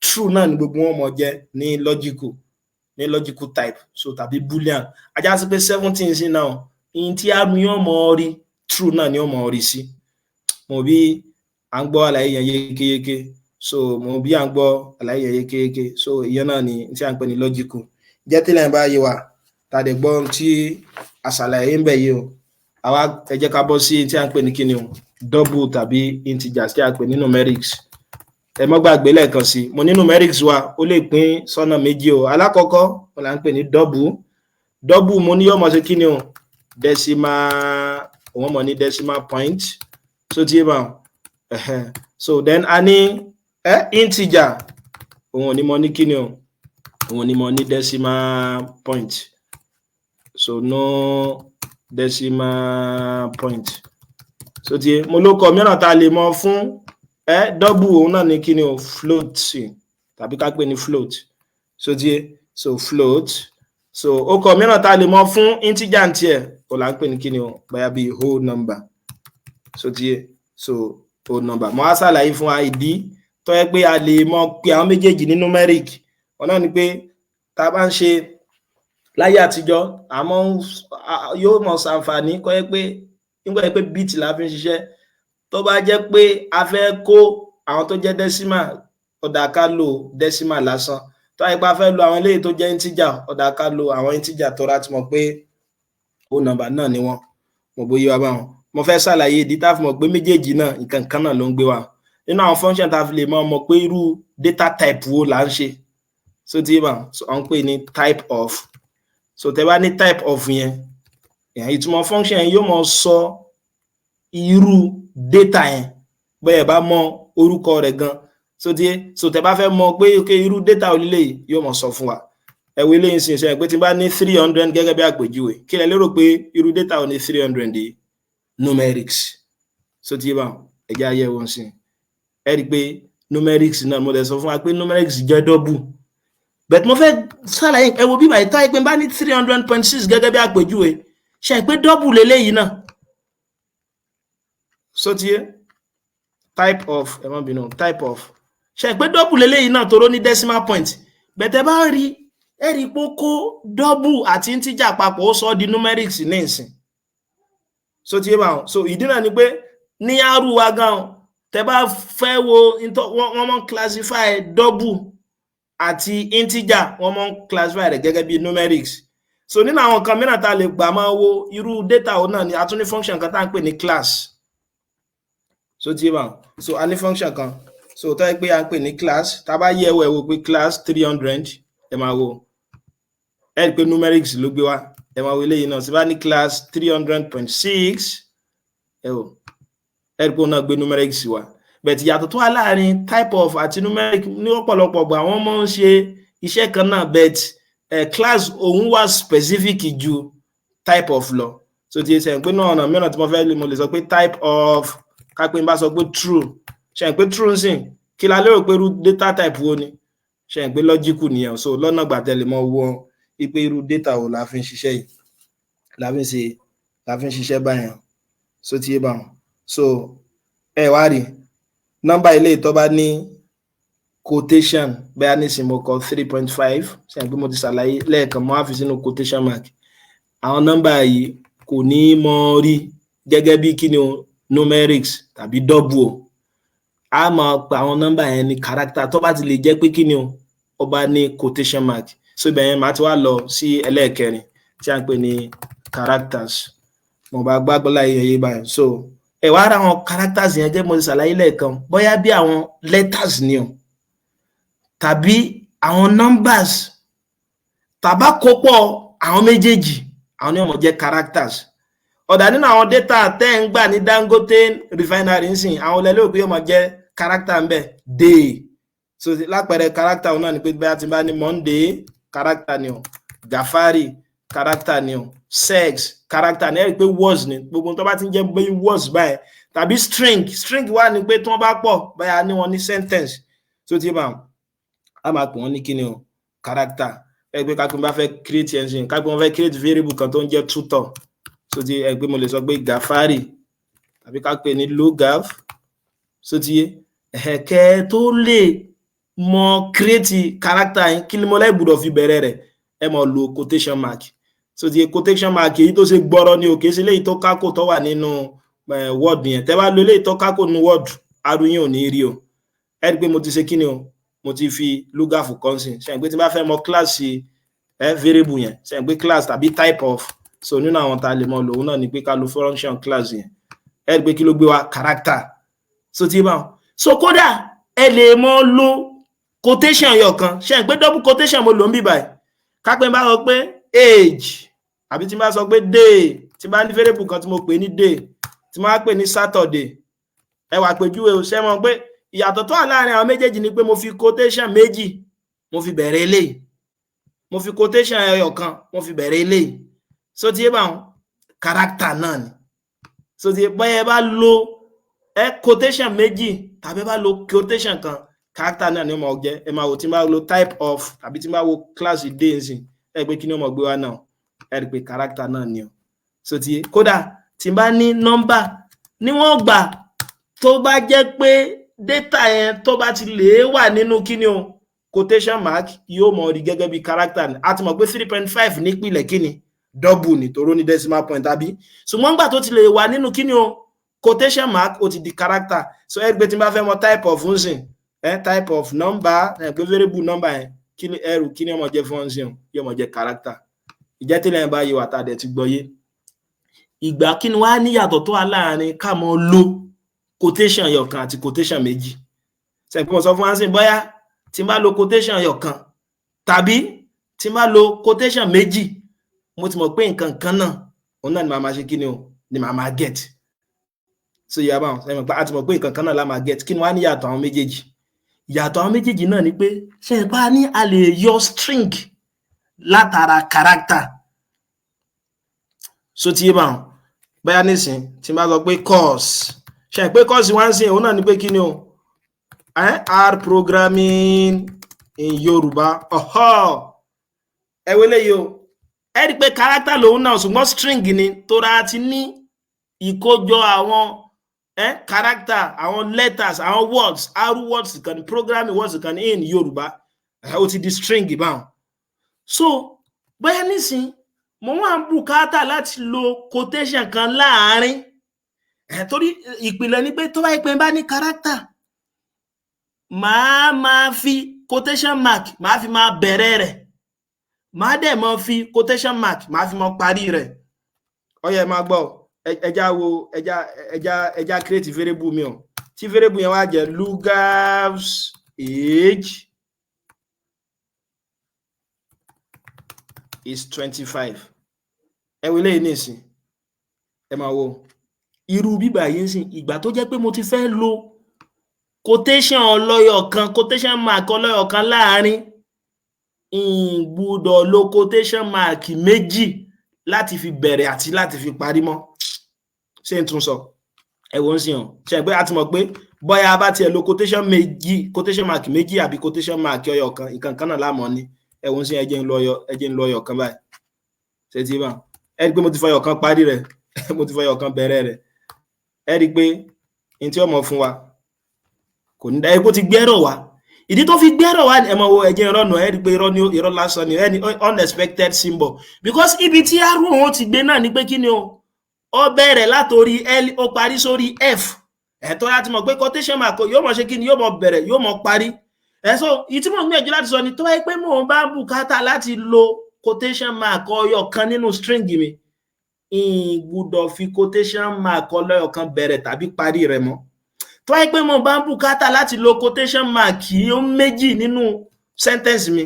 Speaker 1: true náà ni gbogbo wọn mọ jẹ́ ní logical type, so tàbí boolean. Á já sí pé 17 sí náà, ìyìn tí a mi yóò mọ rí, true náà ni ó mọ rí sí. Mo bí à ń gbọ́ àlàyé yẹn yékéyéké. So mo bí à ń gbọ́ àlàyé yẹn yékéyéké. So ìyẹn náà ni tí à ń pè ní logical. Jẹ́ tí lẹ́yìn bá yé wa tàdé gbọ́ tí àṣàlàyé ń bẹ̀ yìí o, àwa ẹ jẹ́ ká bọ́ sí tí à ń pè ní kíni o, double tàbí integers tí a pè ní numerics. Ẹ mọ́ gbàgbé lẹ́ẹ̀kan sí, mo ní numerics wa ó lè pín sọ́nà méjì o. Alákọ̀ọ́kọ́ ó là ń pè ní double. Double, mo ní yóò mọ̀ sí kíni o, decimal, òun mọ̀ ní decimal point. So tí yé bá. So then a ní integer, òun ò ní mọ̀ ní kíni o, òun ò ní mọ̀ ní decimal point. So no decimal point. So tí mo ló kọ mìíràn tá a lè mọ fún double, òun náà ní kíni o, float, tàbí ká pè ní float. So tí so float. So ó kọ mìíràn tá a lè mọ fún integer tiẹ̀, ó là ń pè ní kíni o, bóyá bíi whole number. So tí so whole number, mo á ṣàlàyé fún wa ìdí tó yẹ pé a lè mọ pé àwọn méjèèjì ní numeric. Wọn náà ni pé tá a bá ń ṣe láyé àtijọ́, àmọ́ yóò mọ ṣàǹfààní kọ́ yẹ pé nígbà yẹ pé bit la fi ń ṣiṣẹ́. Tó bá jẹ́ pé a fẹ́ kó àwọn tó jẹ́ decimal, ó dáa ká lò decimal lásán. Tó bá yẹ pé a fẹ́ lo àwọn eléyìí tó jẹ́ integer, ó dáa ká lo àwọn integer tó rà tí mọ̀ pé whole number náà ni wọ́n. Mo bóyá wa báwọn. Mo fẹ́ ṣàlàyé ìdí tá a fi mọ̀ pé méjèèjì náà, nǹkan kan náà ló ń gbé wa nínú àwọn function tá a fi lè mọ̀ mọ̀ pé irú data type wo là ń ṣe. So tí yé bá, so à ń pè ní type of. So tẹ́ bá ní type of yẹn, ìtumọ̀ function yẹn yóò mọ sọ irú data yẹn, bẹ́ẹ̀ bá mọ orúkọ rẹ̀ gan. So tí so tẹ́ bá fẹ́ mọ̀ pé ok, irú data onílé, yóò mọ sọ fún wa. Ẹ wo eléyìí sì ṣe pé tí n bá ní 300 gẹ́gẹ́ bí àpèjúwe, kí lẹ lérò pé irú data ò ní 300 yìí? Numerics. So tí bá ẹ jẹ́ àyẹ̀wò sí, ẹ rí i pé numerics náà. Mo lè sọ fún wa pé numerics jẹ́ double, but mo fẹ́ ṣàlàyé. Ẹ wo bíbá ìta pé n bá ní 300.6 gẹ́gẹ́ bí àpèjúwe, ṣe pé double leléyìí náà. So tí type of, ẹ má bínú, type of, ṣe pé double leléyìí náà toró ní decimal point. But ẹ bá rí, ẹ rí pé ó kó double àti integer papọ̀, ó sọ ọ́ di numerics ní ìsìn. So tí yé bá wọn. So ìdí náà ni pé ní R wa gan, tẹ bá fẹ́ wo, wọ́n mọ̀ classify double àti integer, wọ́n mọ̀ classify rẹ̀ gẹ́gẹ́ bí numerics. So nínú àwọn nǹkan mìíràn tá a lè gbà máa wo irú data wo náà ni a tún ní function kan tá à ń pè ní class. So tí yé bá wọn. So a ní function kan, so tó yẹ pé à ń pè ní class. Tá a bá yẹ̀ wò, ẹ wò pé class 300, ẹ máa wo, ẹ rí i pé numerics ló gbé wá. Ẹ máa wo eléyìí náà sí, bá ní class 300.6, ẹ wò, ẹ rí i pé òun náà gbé numerics wá. But ìyàtọ̀ tó wà láàrin type of àti numeric ní ọ̀pọ̀lọpọ̀ ọgbà, wọ́n máa ń ṣe iṣẹ́ kan náà, but class òun wà specific ju type of lọ. So ti ṣe pé náà, ọ̀nà mìíràn tí mo fẹ́ lè, mo lè sọ pé type of, ká pé n bá sọ pé true, ṣe pé true ń sìn, kí la lérò pé irú data type wo ni? Ṣe pé logical nìyẹn. So lọ́nà gbàtẹ́lẹ̀ mọ́ wọ́n wípé irú data wo la fi ń ṣiṣẹ́ yìí, la fi ń ṣe, la fi ń ṣiṣẹ́ báyẹn. So ti yé báwọn. So ẹ wá rí nọ́mbà ilé tó bá ní quotation, bẹ́ẹ̀ nísìnyí mo kọ 3.5, ṣe pé mo ti ṣàlàyé lẹ́ẹ̀kan, mo á fi sínú quotation mark. Àwọn nọ́mbà yìí kò ní mọ rí gẹ́gẹ́ bí kíni o, numerics tàbí double o. A máa pe àwọn nọ́mbà yẹn ní character tó bá ti lè jẹ́ pé kíni o, ó bá ní quotation mark. So ibẹ̀ yẹn màá ti wá lọ sí ẹlẹ́ẹ̀kẹrin tí a ń pè ní characters. Mo bá gbàgbọ́ láyé ẹ̀yẹ báyìí. So ẹ wá ra àwọn characters yẹn jẹ́, mo ti ṣàlàyé lẹ́ẹ̀kan, bóyá bí àwọn letters ni o, tàbí àwọn numbers, tàbá kópọ̀ àwọn méjèèjì, àwọn ni wọ́n mọ̀ jẹ́ characters. Ọ̀dà nínú àwọn data tẹ́ ń gbà ní Dangote Refinery ńsìn, àwọn olè lérò pé yóò máa jẹ́ character ń bẹ̀ day. So lápẹẹrẹ, character náà ni pé bóyá tí n bá ní Monday, character ni o. Gafari, Character ni o. Sex, character ni. Ẹ rí i pé words ni gbogbo tó bá ti ń jẹ́ bí words báyìí tàbí string. String wà ní pé tí wọ́n bá pọ̀ báyà ní wọn ní sentence tó ti bá wọn, a máa pè wọ́n ní kíni o? Character. Ẹ pé kápẹ́ bá fẹ́ create engine, kápẹ́ wọ́n fẹ́ create variable kan tó ń jẹ́ tutor, so ti ẹ pé mo lè sọ pé Gafari tàbí ká pè ní logaf. So ti yé ẹ̀kẹ́ tó lè mọ create character yín, kí ni mo lẹ́ gbọ́dọ̀ fi bẹ̀rẹ̀ rẹ̀? Ẹ mọ̀ lo quotation mark. So ti quotation mark èyí tó ṣe gbọ́rọ̀ ni òkè sí léyìí tó kákò tó wà nínú word yẹn. Tẹ́ bá lo eléyìí tó kákò nínú word, arú yín ò ní rí o. Ẹ rí i pé mo ti ṣe kí ni o? Mo ti fi lugaf kan sí ṣe pé tí n bá fẹ́ mọ class ẹ variable yẹn, ṣe pé class tàbí type of. So nínú àwọn tá a lè mọ lòun náà ni pé ká lo function class yẹn. Ẹ rí i pé kí ló gbé wa? Character. So ti bá wọn so kódà ẹ lè mọ lo quotation yọ kan, ṣe pé double quotation mo lò ń bí báyìí. Kápẹ́ bá sọ pé age àbí tí n bá sọ pé day, tí n bá ní variable kan tí mo pè ní day, tí mo bá pè ní Saturday, ẹ wà pèjúwe o. Ṣe mọ̀ pé ìyàtọ̀ tó wà láàrin àwọn méjèèjì ni pé mo fi quotation méjì mo fi bẹ̀rẹ̀ eléyìí, mo fi quotation ẹyọ kan mo fi bẹ̀rẹ̀ eléyìí? So ti yé báwọn, character náà ni. So ti bóyá ẹ bá lo ẹ quotation méjì tàbí ẹ bá lo quotation kan, character náà ni ó máa jẹ́. Ẹ máa wò, tí n bá lo type of tàbí tí n bá wo class day nsìn, ẹ pé kí ni ó máa gbé wá náà? Ẹ rí i pé character náà ni o. So ti kódà tí n bá ní nọ́mbà, níwọ̀n gbà tó bá jẹ́ pé data yẹn tó bá ti lè wà nínú kíni o? Quotation mark, yóò mọ̀ rí gẹ́gẹ́ bí character ni. A ti mọ̀ pé 3.5 nípìnlẹ̀, kíni? Double ni, toró ní decimal point, àbí? Ṣùgbọ́n gbà tó ti lè wà nínú kíni o? Quotation mark, ó ti di character. So ẹ gbé tí n bá fẹ́ mọ type of nsìn, ẹ type of number, ẹ pé variable number yẹn, kí ni ẹrù, kí ni ó máa jẹ́ fún nsìn? Yóò máa jẹ́ character. Ìjẹ́ tí lẹ́yìn bá yé wa tá a dẹ̀ ti gbọ́ yé ìgbà, kí ni wàá níyàtọ̀ tó wà láàrin ká mọ lo quotation ẹyọkan àti quotation méjì? Ṣe pé mo sọ fún wa sí bóyá tí n bá lo quotation ẹyọkan tàbí tí n bá lo quotation méjì, mo ti mọ̀ pé nǹkan kan náà òun náà ni màá máa ṣe, kí ni o? Ni màá máa get. So ìyá báwọn ṣe mọ̀ pé a ti mọ̀ pé nǹkan kan náà la máa get. Kí ni wàá níyàtọ̀ àwọn méjèèjì? Ìyàtọ̀ àwọn méjèèjì náà ni pé, ṣe é pa ní a lè yọ string látara character. So ti yé báwọn, bóyá nísìn tí n bá sọ pé course, ṣe pé course wá ń sìn, òun náà ni pé kí ni o? R programming in Yorùbá. Ọ̀họ́, ẹ wọlé yìí o. Ẹ rí i pé character lòun náà, ṣùgbọ́n string ni, tóra ti ní ìkójọ àwọn character, àwọn letters, àwọn words, r words kan ní programming words kan ní in Yorùbá. Ó ti di string báwọn. So bóyá nísìn mo wá ń bùkátà láti lo quotation kan láàárín ẹ, torí ìpìlẹ̀ ni pé tó bá yẹ pé n bá ní character, màá máa fi quotation mark màá fi máa bẹ̀rẹ̀ rẹ̀, màá dẹ̀ máa fi quotation mark màá fi máa parí rẹ̀. Ó yá, máa gbọ́. Ẹja wo, ẹja create variable mi o, tí variable yẹn wá jẹ́ lugav's age is 25. Ẹ wo eléyìí nísìn, ẹ máa wo irú bíbà yìí nísìn. Ìgbà tó jẹ́ pé mo ti fẹ́ lo quotation ọlọ́yọ̀ kan, quotation mark ọlọ́yọ̀ kan láàrin, n gbúdọ̀ lo quotation mark méjì láti fi bẹ̀rẹ̀ àti láti fi parí mọ́. Ṣé n tún sọ? Ẹ wò ó sì hàn ṣe pé a ti mọ̀ pé bóyá a bá tiẹ̀ lo quotation méjì, quotation mark méjì àbí quotation mark ọyọ kan, nǹkan kan náà láàmọ́ ní. Ẹ wò ó sì, ẹ jẹ́ ń lo ọyọ, ẹ jẹ́ ń lo ọyọ kan báyìí. Ṣé ti bá ẹ rí i pé mo ti fọyọ kan parí rẹ̀, mo ti fọyọ kan bẹ̀rẹ̀ rẹ̀? Ẹ rí i pé n tí ó mọ̀ fún wa kò ní dá kó ti gbẹ́rọ̀ wá. Ìdí tó fi gbẹ́rọ̀ wá, ẹ mọ̀ wo, ẹ̀jẹ̀ irọ́ nù. Ẹ rí i pé irọ́ ni, irọ́ lásán ni, ẹni unexpected symbol, because ibi tí arrow òun ti gbé náà ni pé kí ni o? Ó bẹ̀rẹ̀ látòrí L, ó parí sórí F. Ẹ̀tọ́ láti mọ̀ pé quotation mark yóò mọ̀ ṣe kí ni? Yóò mọ̀ bẹ̀rẹ̀, yóò mọ̀ parí ẹ̀. So ìyí tí mò ń gbìyànjú láti sọ ni, tó bá yẹ pé mò ń bá bùkátà láti lo quotation mark ọyọ kan nínú string mi, n gbúdọ̀ fi quotation mark ọlọ́yọ kan bẹ̀rẹ̀ tàbí parí rẹ̀ mọ́. Tó bá yẹ pé mo bá ń bùkátà láti lo quotation mark ó méjì nínú sentence mi,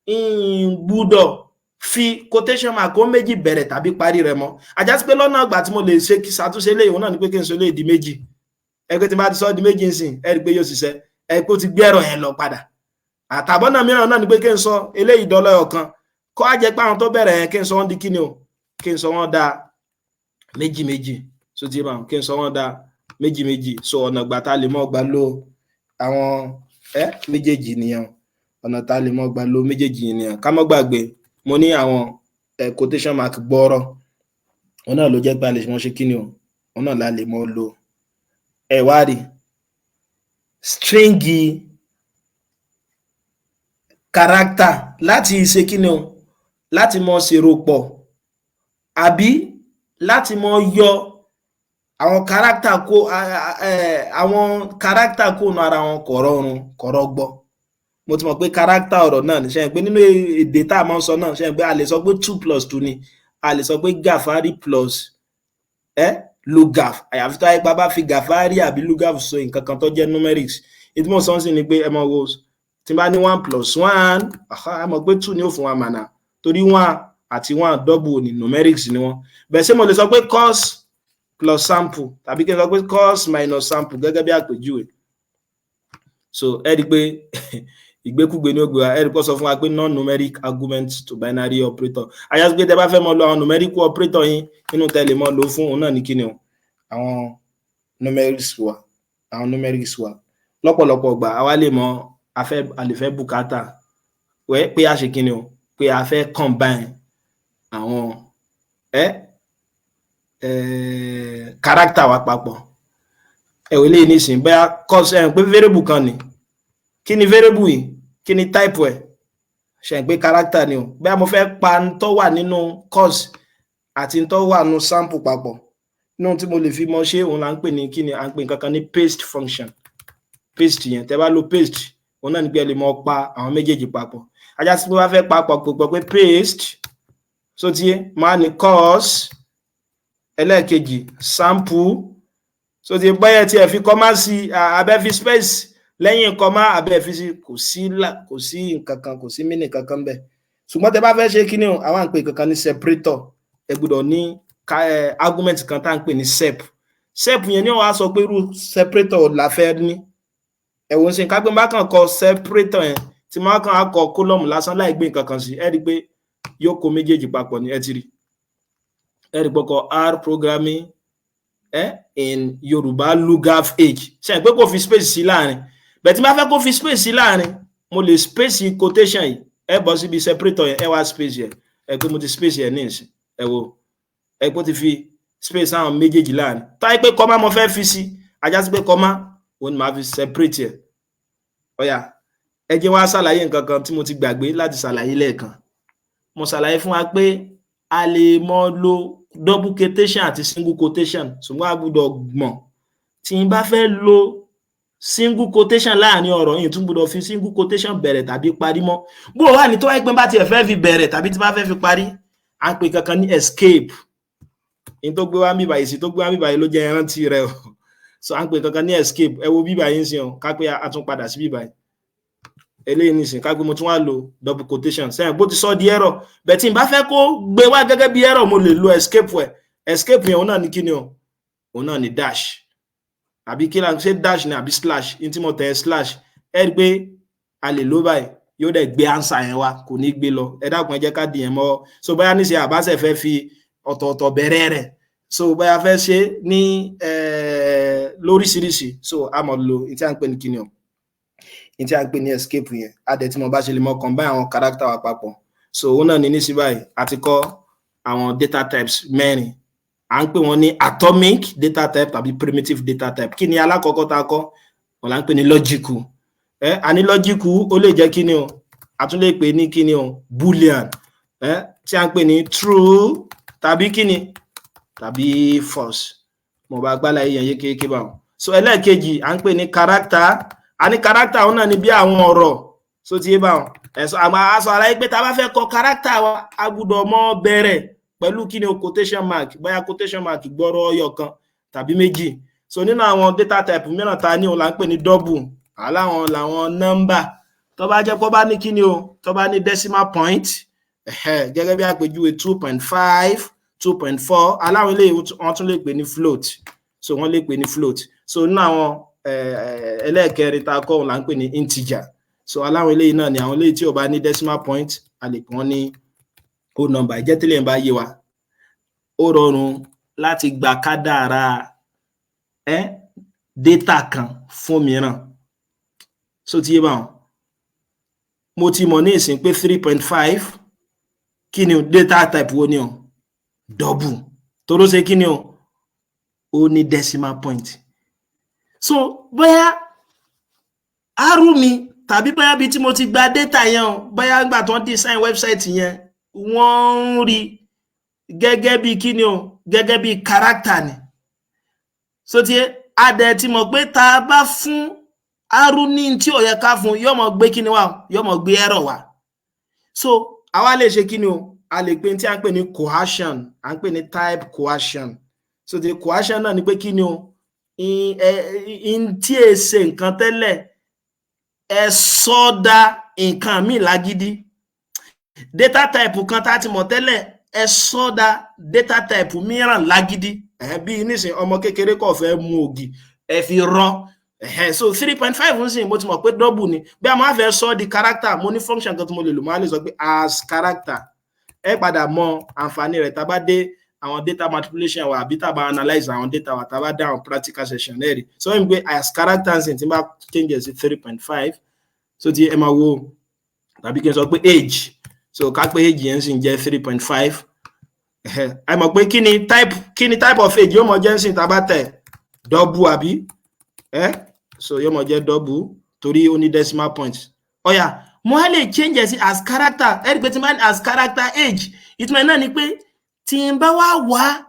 Speaker 1: n gbúdọ̀ fi quotation mark ó méjì bẹ̀rẹ̀ tàbí parí rẹ̀ mọ́. Àjásí pé lọ́nà àgbà tí mo lè ṣe ṣàtúnṣe léyìí, òun náà ni pé kí n sọ léyìí di méjì. Ẹgbẹ́ tí n bá ti sọ di méjì nsìn, ẹ rí i pé yóò ṣiṣẹ́. Ẹ pé ó ti gbé ẹ̀rọ yẹn lọ padà. Àtàbọ̀nà mìíràn náà ni pé kí n sọ eléyìí dọ́lọ́yọ̀ kan. Kó á jẹ́ pé àwọn tó bẹ̀rẹ̀ yẹn, kí n sọ wọ́n di kíni o, kí n sọ wọ́n da méjì méjì. So ti bá kí n sọ wọ́n da méjì méjì. So ọ̀nà ìgbà tá a lè mọ́ gbà lo àwọn méjèèjì nìyẹn. Ọ̀nà tá a lè mọ́ gbà lo méjèèjì nìyẹn. Ká mọ́ gbàgbé, mo ní àwọn quotation mark gbọ́rọ̀, òun náà ló jẹ́ pé a lè mọ́ ṣe kíni o, òun náà la lè mọ́ lo. Ẹ wá rí string character láti ṣe kíni o, láti mọ ṣèrò pọ̀ àbí láti mọ yọ àwọn character kó àwọn character kó nu ara wọn, kò rọrùn, kò rọgbọ. Mo ti mọ̀ pé character ọ̀rọ̀ náà ní ṣe pé nínú èdè tá a máa ń sọ náà, ṣe pé a lè sọ pé two plus two ni, a lè sọ pé Gàfárì plus lugaf, àyàfi tó ayé pa bá fi Gàfárì àbí lugaf so nǹkan kan tó jẹ́ numerics. Ìdí mo sọ ń sìn ni pé ẹ mọ̀ wo, tí n bá ní one plus one, a mọ̀ pé two ni ó fún wa mànà, torí one àti one double ní numerics ni wọ́n. Bẹ́ẹ̀ ṣé mo lè sọ pé course plus sample tàbí kí n sọ pé course minus sample gẹ́gẹ́ bí àpèjúwe? So ẹ rí i pé ìgbékúgbé ní ó gbé wa. Ẹ rí i pé ó sọ fún wa pé non-numeric argument to binary operator. Àyàsí pé tẹ bá fẹ́ mọ lo àwọn numerical operator yín nínú tẹ lè mọ lò fún, òun náà ní kíni o, àwọn numerics wa. Àwọn numerics wa, lọ́pọ̀lọpọ̀ gbà, àwa lè mọ a lè fẹ́ bùkátà wẹ́ pé a ṣe kíni o, pé a fẹ́ combine àwọn ẹ ẹ character wa papọ̀. Ẹ wò léyìí nísìnyí, bóyá course, ẹ pé variable kan ni. Kí ni variable yìí? Kí ni type ẹ̀? Ṣe pé character ni o. Bóyá mo fẹ́ pa n tó wà nínú course àti n tó wà nínú sample papọ̀, nínú tí mo lè fi mọ ṣé òun là ń pè ní kí ni, à ń pè nǹkan kan ní paste function. Paste yẹn, tẹ́ bá lo paste, òun náà ní pé ẹ lè mọ pa àwọn méjèèjì papọ̀. Ajá sí pé wọ́n fẹ́ papọ̀ pọ̀ pé paste, so ti yé, máa ní course, ẹlẹ́ẹ̀kejì sample. So ti bọ́yẹ̀ tí ẹ fi comma sí, abẹ́ fi space lẹ́yìn comma, abẹ́ fi sí, kò sí nǹkan kan, kò sí mínì kankan bẹ́ẹ̀. Ṣùgbọ́n tẹ́ bá fẹ́ ṣe kíní o, àwọn à ń pè kankan ní separator. Ẹ gbọ́dọ̀ ní argument kan tá à ń pè ní sep. Sep yẹn ni wọ́n á sọ pé irú separator la fẹ́ ní. Ẹ̀wọ̀n sí ká pé bá kàn kọ separator yẹn, tí máa kàn á kọ column lásán láì gbé nǹkan kan sí, ẹ rí i pé yóò kó méjèèjì papọ̀ ní. Ẹ ti rí, ẹ rí pọkọ R programming in Yorùbá lugaf age. Ṣe pé kò fi space sí láàrin bẹ́ẹ̀? Tí n bá fẹ́ kó fi space sí láàrin, mo lè space quotation yìí. Ẹ bọ́ síbi separator yẹn, ẹ wá space yẹn. Ẹ pé mo ti space yẹn ní ìsìn. Ẹ wo, ẹ pé ó ti fi space àwọn méjèèjì láàrin. Táyé pé comma mo fẹ́ fi sí, ajá sí pé comma òun ni màá fi separate yẹn. Ọ̀yà, ẹ jẹ́ wá ṣàlàyé nǹkan kan tí mo ti gbàgbé láti ṣàlàyé lẹ́ẹ̀kan. Mo ṣàlàyé fún wa pé a lè mọ lo double quotation àti single quotation, ṣùgbọ́n a gbọ́dọ̀ mọ̀, tí n bá fẹ́ lo single quotation láàrin ọ̀rọ̀ yìí, tún gbọ́dọ̀ fi single quotation bẹ̀rẹ̀ tàbí parí mọ́. Bó o wà ní tó wáyé pé bá tiẹ̀ fẹ́ fi bẹ̀rẹ̀ tàbí tí bá fẹ́ fi parí, à ń pè kankan ní escape. Ní tó gbé wá bíbà yìí sí, tó gbé wá bíbà yìí ló jẹ́ ìrántí rẹ o. So à ń pè kankan ní escape. Ẹ wo bíbà yìí ń sìn o, ká pé a tún padà sí bíbà yìí eléyìí nìsín, ká pé mo tún wá lo double quotation sẹ́yìn, bó ti sọ di error bẹ́ẹ̀. Tí n bá fẹ́ kó gbé wá gẹ́gẹ́ bí error, mo lè lo escape ẹ̀. Escape yẹn, òun náà ní kíni o, òun náà ní dash, àbí kí la ṣe, dash ni àbí slash ní tí mo tẹ̀ slash. Ẹ rí i pé a lè lò báyìí, yóò dẹ̀ gbé answer yẹn wá, kò ní gbé lọ. Ẹ dákun, ẹ jẹ́ ká dì yẹn mọ́. So bóyá níṣẹ́ àbáṣẹ fẹ́ fi ọ̀tọ̀ọ̀tọ̀ bẹ̀rẹ̀ rẹ̀, so bóyá fẹ́ ṣe ní lóríṣiríṣi, so a mọ̀ lo ní tí a ń pè ní kíni o, ní tí a ń pè ní escape yẹn. A dẹ̀ tí mo bá ṣe lè mọ combine àwọn character wa papọ̀. So òun náà ní nísìnyí báyìí, a ti kọ́ àwọn data types mẹ́rin. À ń pè wọ́n ní atomic data type tàbí primitive data type. Kí ni alákọ̀ọ́kọ́ tá a kọ́? Wọ́n là ń pè ní logical. Ẹ a ní logical, ó lè jẹ́ kíni o, a tún lè pè ní kíni o, boolean, ẹ tí a ń pè ní true tàbí kíni, tàbí false. Mo bá gbálà yẹn yékéyéké báwọn. So ẹlẹ́ẹ̀kejì, à ń pè ní character. A ní character, òun náà ní bí àwọn ọ̀rọ̀. So ti yé báwọn. Ẹ̀sọ́ àmọ́ aṣọ àlàyé pé tá a bá fẹ́ kọ character wa, a gbọ́dọ̀ mọ́ bẹ̀rẹ̀ pẹ̀lú kíni o, quotation mark, bóyá quotation mark gbọ́rọ̀ ọyọ kan tàbí méjì. So nínú àwọn data type mìíràn ta ní, òun là ń pè ní double. Aláwọn làwọn nọ́mbà tó bá jẹ́ pé ó bá ní kíni o, tó bá ní decimal point, gẹ́gẹ́ bí àpèjúwe 2.5, 2.4. Aláwọn eléyìí, wọ́n tún lè pè ní float. So wọ́n lè pè ní float. So nínú àwọn ẹlẹ́ẹ̀kẹrin tá a kọ́, òun là ń pè ní integer. So aláwọn eléyìí náà ni àwọn eléyìí tí ò bá ní decimal point, a lè pè wọ́n ní Whole number ìjẹ́ tẹ́lẹ̀ ń bá yé wa, ó rọrùn láti gba kádàrá data kan fún mìíràn. So ti yé báwọn, mo ti mọ̀ ní ìsìn pé 3.5, kí ni o? Data type wo ni o? Double. Toró ṣe kí ni o? Ó ní decimal point. So bóyá R mi tàbí bóyá bí tí mo ti gba data yẹn o, bóyá nígbà tó ń design website yẹn, wọ́n ń rí gẹ́gẹ́ bí kí ni o? Gẹ́gẹ́ bí character ni. So ti a dẹ̀ ti mọ̀ pé tá a bá fún R ní tí ò yẹ ká fún, yóò mọ̀ gbé kí ni wá? Yóò mọ̀ gbé error wá. So àwa lè ṣe kí ni o? A lè pè tí a ń pè ní coercion, à ń pè ní type coercion. So the coercion náà ni pé kí ni o? In tí è ṣe nǹkan tẹ́lẹ̀, ẹ sọ́dá nǹkan míì lágídí. Data type kan tá a ti mọ̀ tẹ́lẹ̀, ẹ sọ́dá data type mìíràn lágídí. Bí nísìnyí, ọmọ kékeré kò fẹ́ mu ògì, ẹ fi rán. So 3.5 ń sìn, mo ti mọ̀ pé double ni. Bí a máa fẹ́ sọ di character, mo ní function kan tí mo lè lò. Máa lè sọ pé as character. Ẹ padà mọ àǹfààní rẹ̀ tá a bá dé àwọn data manipulation wa, àbí tá a bá analyse àwọn data wa, tá a bá dé àwọn practical session náà rí. So wọ́n pé as character ń sìn, tí n bá change ẹ̀ sí 3.5, so ti ẹ máa wo, tàbí kí n sọ pé age. So ká pé age yẹn sì ń jẹ́ 3.5. Ẹ mọ̀ pé kí ni type of age yóò mọ jẹ́ ń sìn tá a bá tẹ̀? Double, àbí? Ẹ so yóò mọ jẹ́ double torí ó ní decimal point. Ọ̀yà, mo á lè change ẹ̀ sí as character. Ẹ rí i pé tí n bá ní as character age, ìtumọ̀ náà ni pé tí n bá wá wá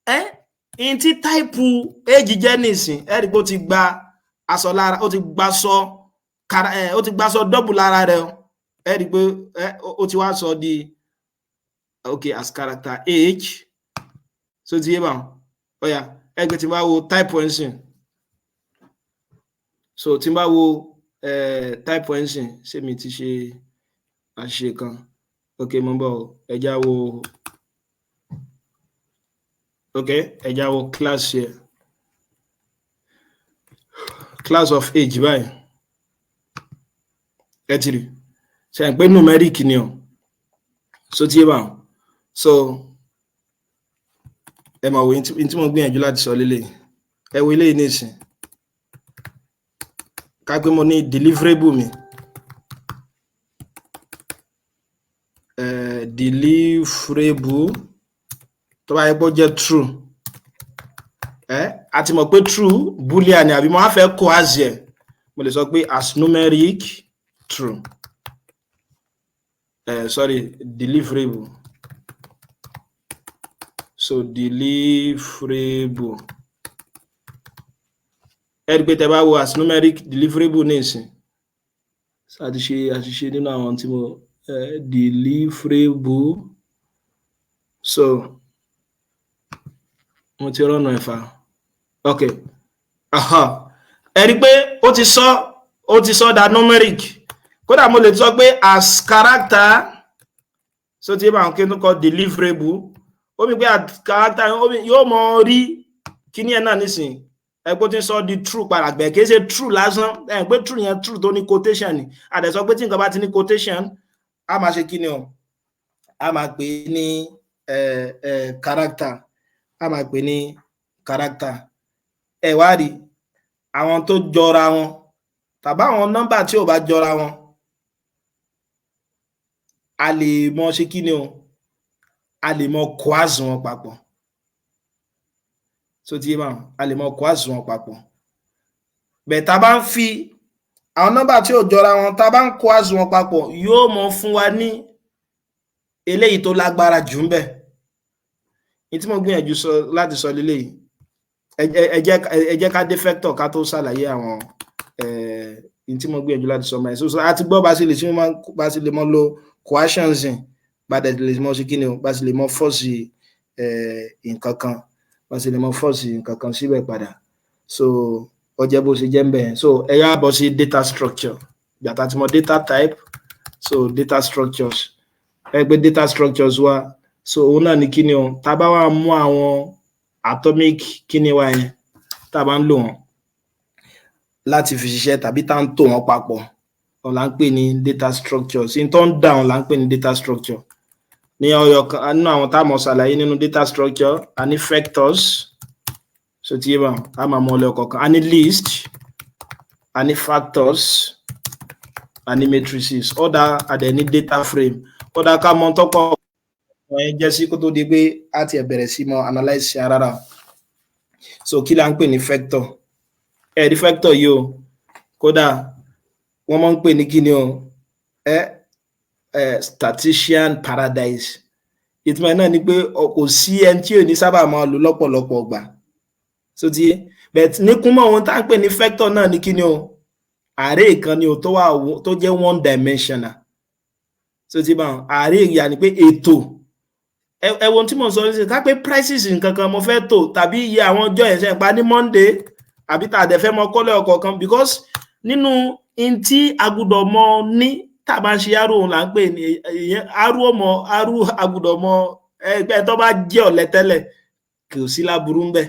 Speaker 1: ẹ n tí type age jẹ́ nìsín, ẹ rí i pé ó ti gba aṣọ lára, ó ti gba aṣọ double lára rẹ̀ o. Ẹ rí i pé ó ti wá sọ di, okay, as character age. So ti yé báwọn. Ọ̀yà, ẹ gbé tí n bá wo type ẹ̀ ń sìn, so tí n bá wo type ẹ̀ ń sìn, ṣé mi ti ṣe àṣìṣe kan? Ok, mo ń bọ̀. Ẹ já wo, ok, ẹ já wo class here, class of age báyìí. Ẹ ti rí ṣe ń pé numeric ni o. So ti yé báwọn. So ẹ máa wo ní tí mo gbìyànjú láti sọ lélẹ̀. Ẹ wo eléyìí nísìn, ká pé mo ní deliverable mi, deliverable, tó bá yẹ kó jẹ́ true, a ti mọ̀ pé true boolean ni, àbí? Mo á fẹ́ coerce ẹ̀, mo lè sọ pé as numeric true, sorry, deliverable. So deliverable, ẹ rí i pé tẹ́ bá wo as numeric deliverable ní ìsìn, àti ṣe àṣìṣe nínú àwọn tí mo deliverable. So mo ti rọ́nà ẹ̀fà. Ok, ẹ rí i pé ó ti sọ da numeric. Kódà mo lè sọ pé as character. So tí bá ń kí n tó kọ deliverable, ó mi pé as character yóò mọ rí kíní ẹ̀ náà nísìn. Ẹ pé ó ti ń sọ di true padà gbẹ̀, kì í ṣe true lásán. Ẹ pé true yẹn, true tó ní quotation ni. A dẹ̀ sọ pé tí nǹkan bá ti ní quotation, a máa ṣe kíni o? A máa pè é ní character, a máa pè ní character. Ẹ wá rí àwọn tó jọra wọn tàbí àwọn nọ́mbà tí ò bá jọra wọn, a lè mọ ṣe kíni o? A lè mọ coerce wọn papọ̀. So ti yé báwọn, a lè mọ coerce wọn papọ̀ bẹ́ẹ̀. Tá a bá ń fi àwọn nọ́mbà tí ò jọra wọn, tá a bá ń coerce wọn papọ̀, yóò mọ fún wa ní eléyìí tó lágbára jù ń bẹ. Ní tí mo gbìyànjú sọ láti sọ leléyìí, ẹ jẹ́ ká dé vector ká tó ṣàlàyé àwọn ní tí mo gbìyànjú láti sọ mọ́ ẹ̀. So a ti gbọ́ bá ṣe lè ṣe, bá ṣe lè mọ lo coercions, bá dẹ̀ lè mọ ṣe kí ni o, bá ṣe lè mọ force nǹkan kan, bá ṣe lè mọ force nǹkan kan síbẹ̀ padà. So ó jẹ́ bó ṣe jẹ́ ń bẹ̀. So ẹ yá bọ́ sí data structure. Gbàtà tí mo data type, so data structures, ẹ gbé data structures wa. So òun náà ní kí ni o? Tá a bá wà mú àwọn atomic kíni wa yẹn, tá a bá ń lò wọ́n láti fi ṣiṣẹ́ tàbí tá à ń tò wọ́n papọ̀, òun là ń pè ní data structure. Sí tó ń dà, òun là ń pè ní data structure. Ní ọyọ kan nínú àwọn tá a mọ̀ ṣàlàyé nínú data structure, a ní vectors. So ti yé bá, a máa mọ ọlẹ́ ọ̀kọ̀ọ̀kan. A ní list, a ní factors, a ní matrices, ọ̀dà a dẹ̀ ní data frame. Ọ̀dà ká mọ tọ́pọ̀ wọ́n yẹn jẹ́ sí kó tó di pé a tiẹ̀ bẹ̀rẹ̀ sí mọ analyse rárá. So kí la ń pè ní vector? Ẹ rí vector yìí o, kódà wọ́n máa ń pè ní kíni o, ẹ ẹ statistician paradise. Ìtumọ̀ náà ni pé kò sí ẹni tí ò ní sábà máa lò lọ́pọ̀lọpọ̀ ọgbà. So ti yé, but ní kúmọ̀, ohun tá à ń pè ní vector náà ní kíni o, array kan ni o tó wà tó jẹ́ one dimensional. So ti bá wọn array yà ni pé ètò. Ẹ wo ohun tí mo sọ ní sè, ká pé prices nǹkan kan mo fẹ́ tò tàbí iye àwọn ọjọ́ yẹn ṣe pa ní Monday àbí tá a dẹ̀ fẹ́ mọ kọ́lẹ̀ ọ̀kọ̀ọ̀kan, because nínú in tí a gbọ́dọ̀ mọ ní tá a bá ń ṣe R, òun là ń pè ní ìyẹn R ọmọ R. A gbọ́dọ̀ mọ ẹgbẹ́ tó bá jẹ́ ọ̀lẹ tẹ́lẹ̀, kò sí láburú ń bẹ̀.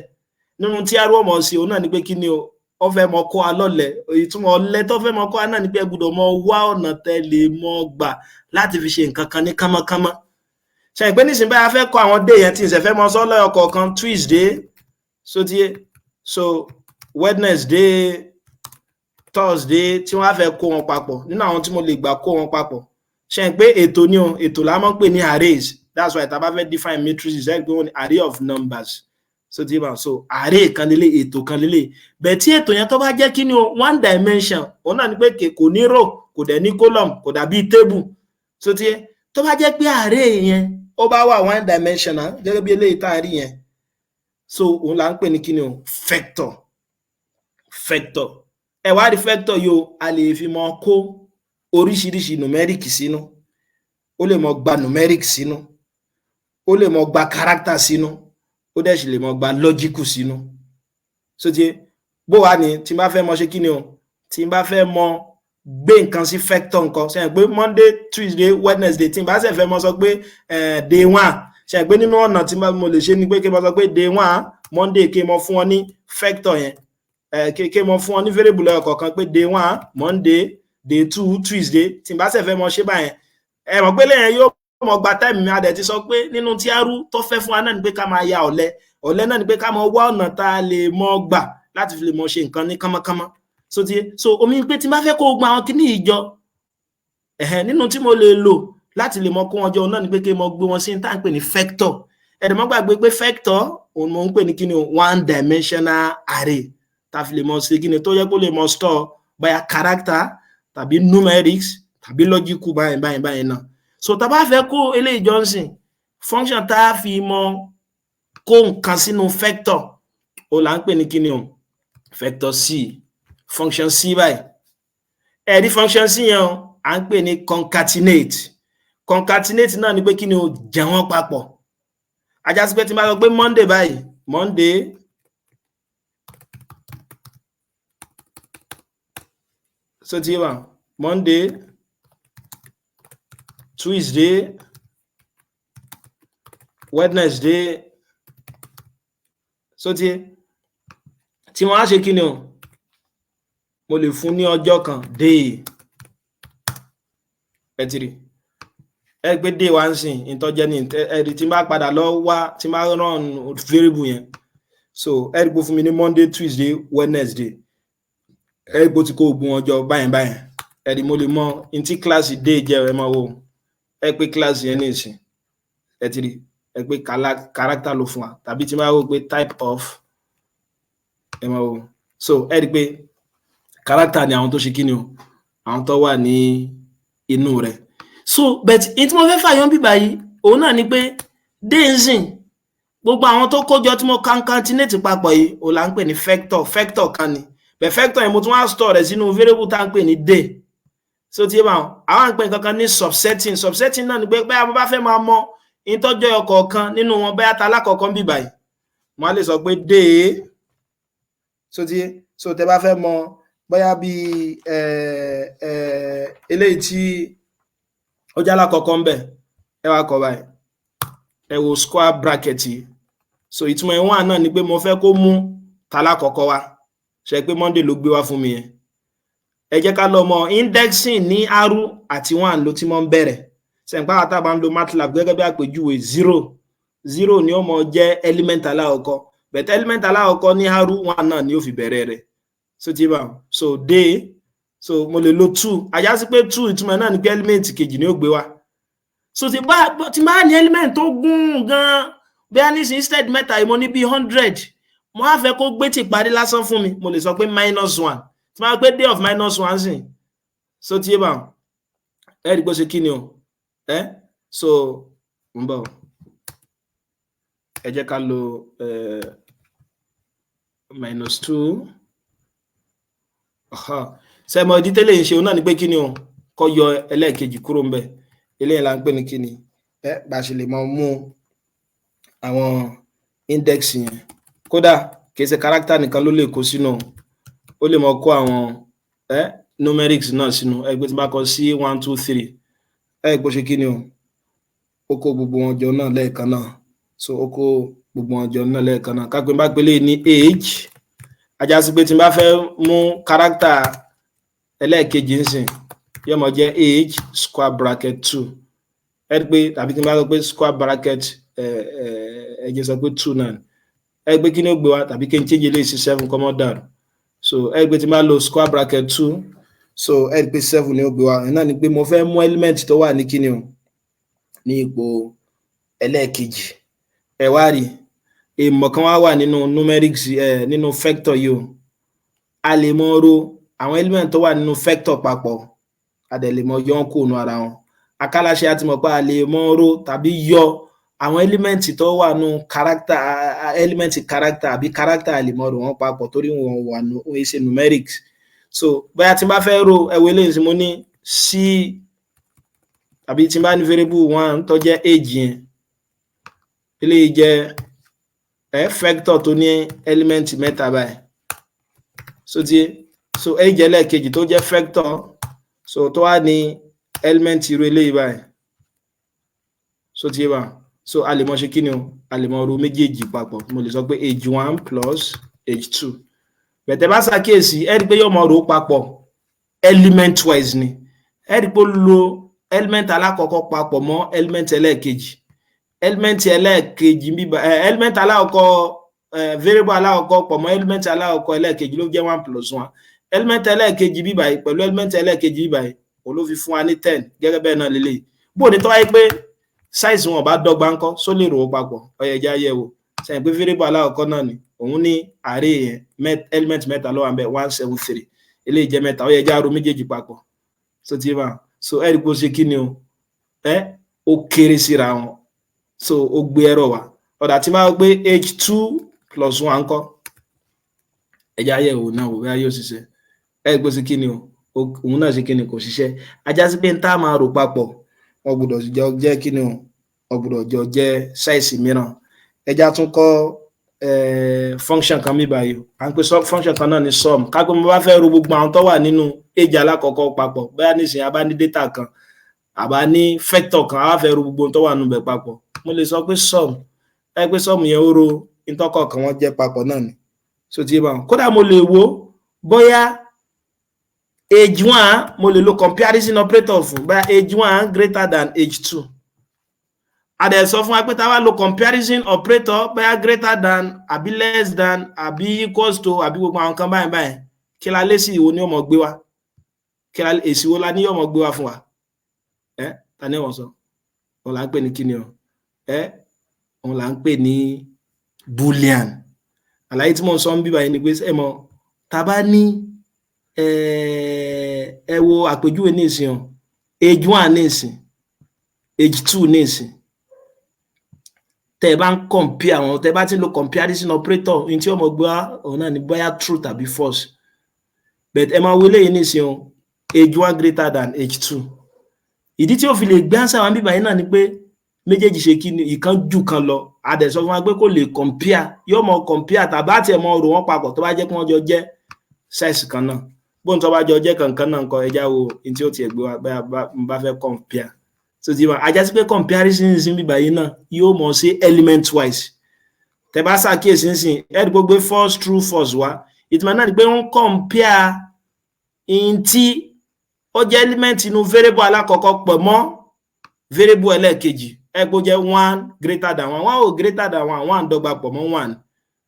Speaker 1: Nínú tí R ọmọ sí, òun náà ni pé kí ni o, ó fẹ́ mọ kó a lọ́lẹ̀. Ìtumọ̀ ọ̀lẹ tó fẹ́ mọ kó a náà ni pé ẹ gbọ́dọ̀ mọ wá ọ̀nà tẹ́ lè mọ gbà láti fi ṣe nǹkan kan ní kánmọ́kánmọ́. Ṣe pé nísìnyí báyà fẹ́ kọ àwọn day yẹn tí n ṣe fẹ́ mọ sọ lọ́yọ̀ kọ̀ọ̀kan, Tuesday, so ti so Wednesday, Thursday, tí wọ́n á fẹ́ kó wọn papọ̀, nínú àwọn tí mo lè gbà kó wọn papọ̀, ṣe pé ètò ni o, ètò la máa ń pè ní arrays. That's why tá a bá fẹ́ define matrices, ẹ gbé wọn ní array of numbers. So ti bá so array kan lélẹ̀, ètò kan lélẹ̀ bẹ́ẹ̀. Tí ètò yẹn tó bá jẹ́ kí ni o, one dimension, òun náà ni pé kò ní row, kò dẹ̀ ní column, kò dàbí table. So ti tó bá jẹ́ pé array yẹn ó bá wà one dimensional gẹ́gẹ́ bí eléyìí tá a rí yẹn, so òun là ń pè ní kí ni o, vector. Vector, ẹ wá rí vector yìí o, a lè fi mọ kó oríṣiríṣi numeric sínú. Ó lè mọ gba numeric sínú, ó lè mọ gba character sínú, ó dẹ̀ sì lè mọ gba logical sínú. So ti bó wà ní tí n bá fẹ́ mọ ṣe kí ni o, tí n bá fẹ́ mọ gbé nǹkan sí vector nǹkan, ṣe pé Monday, Tuesday, Wednesday, tí n bá ṣe fẹ́ mọ sọ pé day one, ṣe pé nínú ọ̀nà tí mo lè ṣe ni pé kí n mọ sọ pé day one Monday, kí n mọ fún ọ ní vector yẹn, kí n mọ fún ọ ní variable lẹ́yọ̀ kọ̀ọ̀kan pé day one Monday, day two Tuesday. Tí n bá ṣe fẹ́ mọ ṣe báyẹn, ẹ mọ̀ pé lẹ́yìn yóò mọ gba time mi. A dẹ̀ ti sọ pé nínú tí R tó fẹ́ fún wa náà ni pé ká máa ya ọ̀lẹ. Ọ̀lẹ náà ni pé ká mọ wá ọ̀nà tá a lè mọ gbà láti fi lè mọ ṣe nǹkan ní kánmọ́kánmọ́. So ti so omi pé tí n bá fẹ́ kó gba àwọn kíní ìjọ ẹ̀hẹ́n, nínú tí mo lè lò láti lè mọ kó wọn jọ náà ni pé kí n mọ gbé wọn sí tá à ń pè ní vector. Ẹ̀dẹ̀ mọ́ gbàgbé pé vector òun mo ń pè ní kíni o, one dimensional array tá a fi lè mọ ṣe kíni, tó yẹ kó lè mọ store bóyá character tàbí numerics tàbí logical báyìí báyìí báyìí náà. So tá a bá fẹ́ kó eléyìí jọ ń sìn, function tá a fi mọ kó nǹkan sínú vector, òun là ń pè ní kíni o, vector c, function c báyìí. Ẹ̀rí function c yẹn o, à ń pè ní concatenate. Concatenate náà ni pé kí ni o, jẹ wọ́n papọ̀. Ajá sí pé tí n bá sọ pé Monday báyìí, Monday, so ti yé wa, Monday, Tuesday, Wednesday, so ti yé, tí wọ́n á ṣe kí ni o, mo lè fún ní ọjọ́ kan, day. Ẹ ti rí ẹ pé day wá ń sìn ìtọ́jẹ́ ní ẹ̀rí. Tí n bá padà lọ wá, tí n bá run variable yẹn, so ẹ rí pé ó fún mi ní Monday, Tuesday, Wednesday. Ẹ rí pé ó ti kó ogun ọjọ́ báyìí báyìí. Ẹ rí mo lè mọ n tí class day jẹ́. Ẹ máa wo, ẹ pé class yẹn ní ìsìn, ẹ ti rí ẹ pé character ló fún wa. Tàbí tí n bá wò pé type of, ẹ máa wo, so ẹ rí pé character ni àwọn tó ṣe kíni o, àwọn tó wà ní inú rẹ̀. So but n tí mo fẹ́ fàyọ bíbá yìí, òun náà ni pé day ń sìn, gbogbo àwọn tó kójọ tí mo concatenate papọ̀ yìí, òun là ń pè ní vector. Vector kan ni, but vector yẹn, mo tún wá store rẹ̀ sínú variable tá à ń pè ní day. So tí yé bá wọn, àwọn à ń pè nǹkan kan ní subsetting. Subsetting náà ni pé bẹ́ẹ̀ mo bá fẹ́ máa mọ ìtọ́jọ́ ọ̀kọ̀ọ̀kan nínú wọn, bẹ́ẹ̀ ta alákọ̀ọ́kọ́ ń bíbá yìí, mo á lè sọ pé day. So tí so tẹ bá fẹ́ mọ bóyá bí eléyìí tí ó jẹ́ alákọ̀ọ́kọ́ ń bẹ̀, ẹ wá kọ báyìí, ẹ wo square bracket yìí. So ìtumọ̀ ẹ̀ wọ́n náà ni pé mo fẹ́ kó mú talákọ̀ọ́kọ́ wá. Ṣe pé Monday ló gbé wá fún mi yẹn. Ẹ jẹ́ ká lọ mọ indexing ní R, àti one ló ti mọ́ ń bẹ̀rẹ̀. Sẹ̀ǹpá àtà bá ń lo MATLAB gẹ́gẹ́ bí àpèjúwe, zero zero ni ó mọ jẹ́ element alákọ̀ọ́kọ́, but element alákọ̀ọ́kọ́ ní R, one náà ni ó fi bẹ̀rẹ̀ rẹ̀. So ti bá so day, so mo lè lo two, àjá sí pé two, ìtumọ̀ náà ni pé element kejì ni ó gbé wá. So tí bá ní element tó gùn gan, bí a ní sí instead mẹ́ta yìí, mo ní bí 100, mo á fẹ́ kó gbé tí parí lásán fún mi, mo lè sọ pé minus one. Tí máa pé day of minus one sìn, so tí bá ẹ rí pé ó ṣe kí ni o ẹ. So ń bọ̀, ẹ jẹ́ ká lo minus two. Sẹ́mo ìdí tẹ́lẹ̀ ń ṣe òun náà ni pé kí ni o, kó yọ ẹlẹ́ẹ̀kejì kúrò ńbẹ̀. Eléyìí là ń pè ní kí ni ẹ, bá a ṣe lè mọ mú àwọn index yẹn. Kódà kì í ṣe character nìkan ló lè kó sínú, ó lè mọ kó àwọn numerics náà sínú. Ẹgbẹ́ tí bá kọ sí one two three, ẹ gbọ́ ṣe kí ni o, ó kó gbogbo wọn jọ náà lẹ́ẹ̀kan náà. So ó kó gbogbo wọn jọ náà lẹ́ẹ̀kan náà. Kápẹ́ bá pélé ní age, ajá sí pé tí n bá fẹ́ mú character ẹlẹ́ẹ̀kejì ńsìn, yóò mọ jẹ́ age square bracket two. Ẹ rí pé, tàbí tí n bá sọ pé square bracket, ẹ jẹ́ sọ pé two náà, ẹ gbé kí ni ó gbé wa? Tàbí kí n change eléyìí sí seven, kọ́mọ́ dàrú. So ẹ gbé tí n bá lo square bracket two, so ẹ rí pé seven ni ó gbé wa. Ẹ náà ni pé mo fẹ́ mú element tó wà ní kíni o, ní ipò ẹlẹ́ẹ̀kejì. Ẹ wá rí èèmọ̀ kan wá wà nínú numerics ẹ, nínú vector yìí o. A lè mọ ro àwọn element tó wà nínú vector papọ̀, a dẹ̀ lè mọ yọ wọ́n kúrò nínú ara wọn. Akálàṣe a ti mọ̀ pé a lè mọ ro tàbí yọ àwọn element tó wà nínú character, element character àbí character, a lè mọ ro wọ́n papọ̀ torí wọn wà nù, wọ́n ṣe numerics. So bóyá tí n bá fẹ́ ro ẹ̀wọ̀ eléyìí tí mo ní c, tàbí tí n bá ní variable one tó jẹ́ age yẹn, eléyìí jẹ́ vector tó ní element mẹ́ta báyìí. So ti so age ẹlẹ́ẹ̀kejì tó jẹ́ vector, so tó wá ní element irú eléyìí báyìí. So ti yé wa. So a lè mọ ṣe kí ni o, a lè mọ ro méjèèjì papọ̀. Mo lè sọ pé age one plus age two. Bẹ̀tẹ̀ bá ṣàkíyèsí, ẹ rí i pé yóò mọ ro papọ̀ element wise ni. Ẹ rí i pé ó lo element alákọ̀ọ́kọ́ papọ̀ mọ́ element ẹlẹ́ẹ̀kejì, element ẹlẹ́ẹ̀kejì bíbá element alákọ̀ọ́kọ́, variable alákọ̀ọ́kọ́ pọ̀ mọ́ element alákọ̀ọ́kọ́ ẹlẹ́ẹ̀kejì ló jẹ́ one plus one. Element ẹlẹ́ẹ̀kejì bíbá yìí pẹ̀lú element ẹlẹ́ẹ̀kejì bíbá yìí, òun ló fi fún wa ní 10. Gẹ́gẹ́ bẹ́ẹ̀ náà lélẹ́yìí. Bó ní tó wáyé pé size wọn bá dọ́gba ńkọ́, só lè rò ó papọ̀? Ó yẹ já yẹ̀ wò. Sẹ́yìn pé variable alákọ̀ọ́kọ́ náà ni òun ní array yẹn, element mẹ́ta ló wà ń bẹ̀, one seven three, eléyìí jẹ́ mẹ́ta. Ó yẹ já ro méjèèjì papọ̀. So ti bá so ẹ rí pé ó ṣe kí ni o, ẹ ó kéré síra wọn, so ó gbé ẹ̀rọ wá. Ọ̀dà tí máa gbé age two plus one ńkọ́? Ẹ já yẹ̀ wò náà, wò bóyá yóò ṣiṣẹ́. Ẹ gbé sí kí ni o, òun náà ṣe kí ni, kò ṣiṣẹ́. Ajá sí pé n tá máa rò papọ̀, wọ́n gbọ́dọ̀ jọ jẹ́ kí ni o, wọ́n gbọ́dọ̀ jọ jẹ́ size mìíràn. Ẹ já tún kọ́ function kan mi báyìí. À ń pè function kan náà ní sum. Ká pé mo bá fẹ́ ro gbogbo àwọn tó wà nínú age alákọ̀ọ́kọ́ papọ̀, bóyá nísìnyí a bá ní data kan, a bá ní vector kan, a bá fẹ́ ro gbogbo ohun tó wà nínú bẹ̀ papọ̀, mo lè sọ pé sum. Ẹ pé sum yẹn, ó ro ìtọ́kọ̀ọ̀kan wọn jẹ́ papọ̀ náà ni. So ti yé báwọn. Kódà mo lè wo bóyá age one, mo lè lo comparison operator fún bóyá age one greater than age two. A dẹ̀ sọ fún wa pé tá a bá lo comparison operator, bóyá greater than àbí less than àbí equals to àbí gbogbo àwọn kan báyìí báyìí, kí la lé sí ìwo ni ó mọ̀ gbé wá? Kí la èsì wo la ní yóò mọ̀ gbé wá fún wa? Ẹ ta ni wọ́n sọ? Òun là ń pè ní kíni o, ẹ òun là ń pè ní boolean. Àlàyé tí mo ń sọ ń bí báyìí ni pé, ẹ mọ̀, tá a bá ní, ẹ wo àpèjúwe ní ìsìn o, age one ní ìsìn, age two ní ìsìn, tẹ́ ẹ bá ń compare àwọn, tẹ́ ẹ bá ti ń lo comparison operator, ní tí ó mọ̀ gbé wá òun náà ní bóyá true tàbí false. But ẹ máa wo eléyìí ní ìsìn o, age one greater than age two. Ìdí tí ó fi lè gbé answer wa bíbáyìí náà ni pé méjèèjì ṣe kí ni, ìkan jù kan lọ. A dẹ̀ sọ fún wa pé kò lè compare, yóò mọ compare tàbí àti ẹ̀ mọ rò wọ́n papọ̀ tó bá jẹ́ kí wọ́n jọ jẹ́ size kan náà. Bóun tó bá jọ jẹ́ kankan náà nǹkan, ẹja wo ní tí ó tiẹ̀ gbé wa bóyá n bá fẹ́ compare. So ti wọn ajá sí pé comparison sí bíbáyìí náà yóò mọ̀ sí element wise. Tẹ́ bá ṣàkíyèsí nísìn, ẹ rí gbogbo false, true, false wá. Ìtumọ̀ náà ni pé wọ́n compare in tí ó jẹ́ element inú variable alákọ̀ọ́kọ́ pọ̀ mọ́ Variable ẹlẹ́ẹ̀kejì, ẹ pé ó jẹ́ one greater than one, one ò greater than one, one dọ́gba pọ̀ mọ́ one.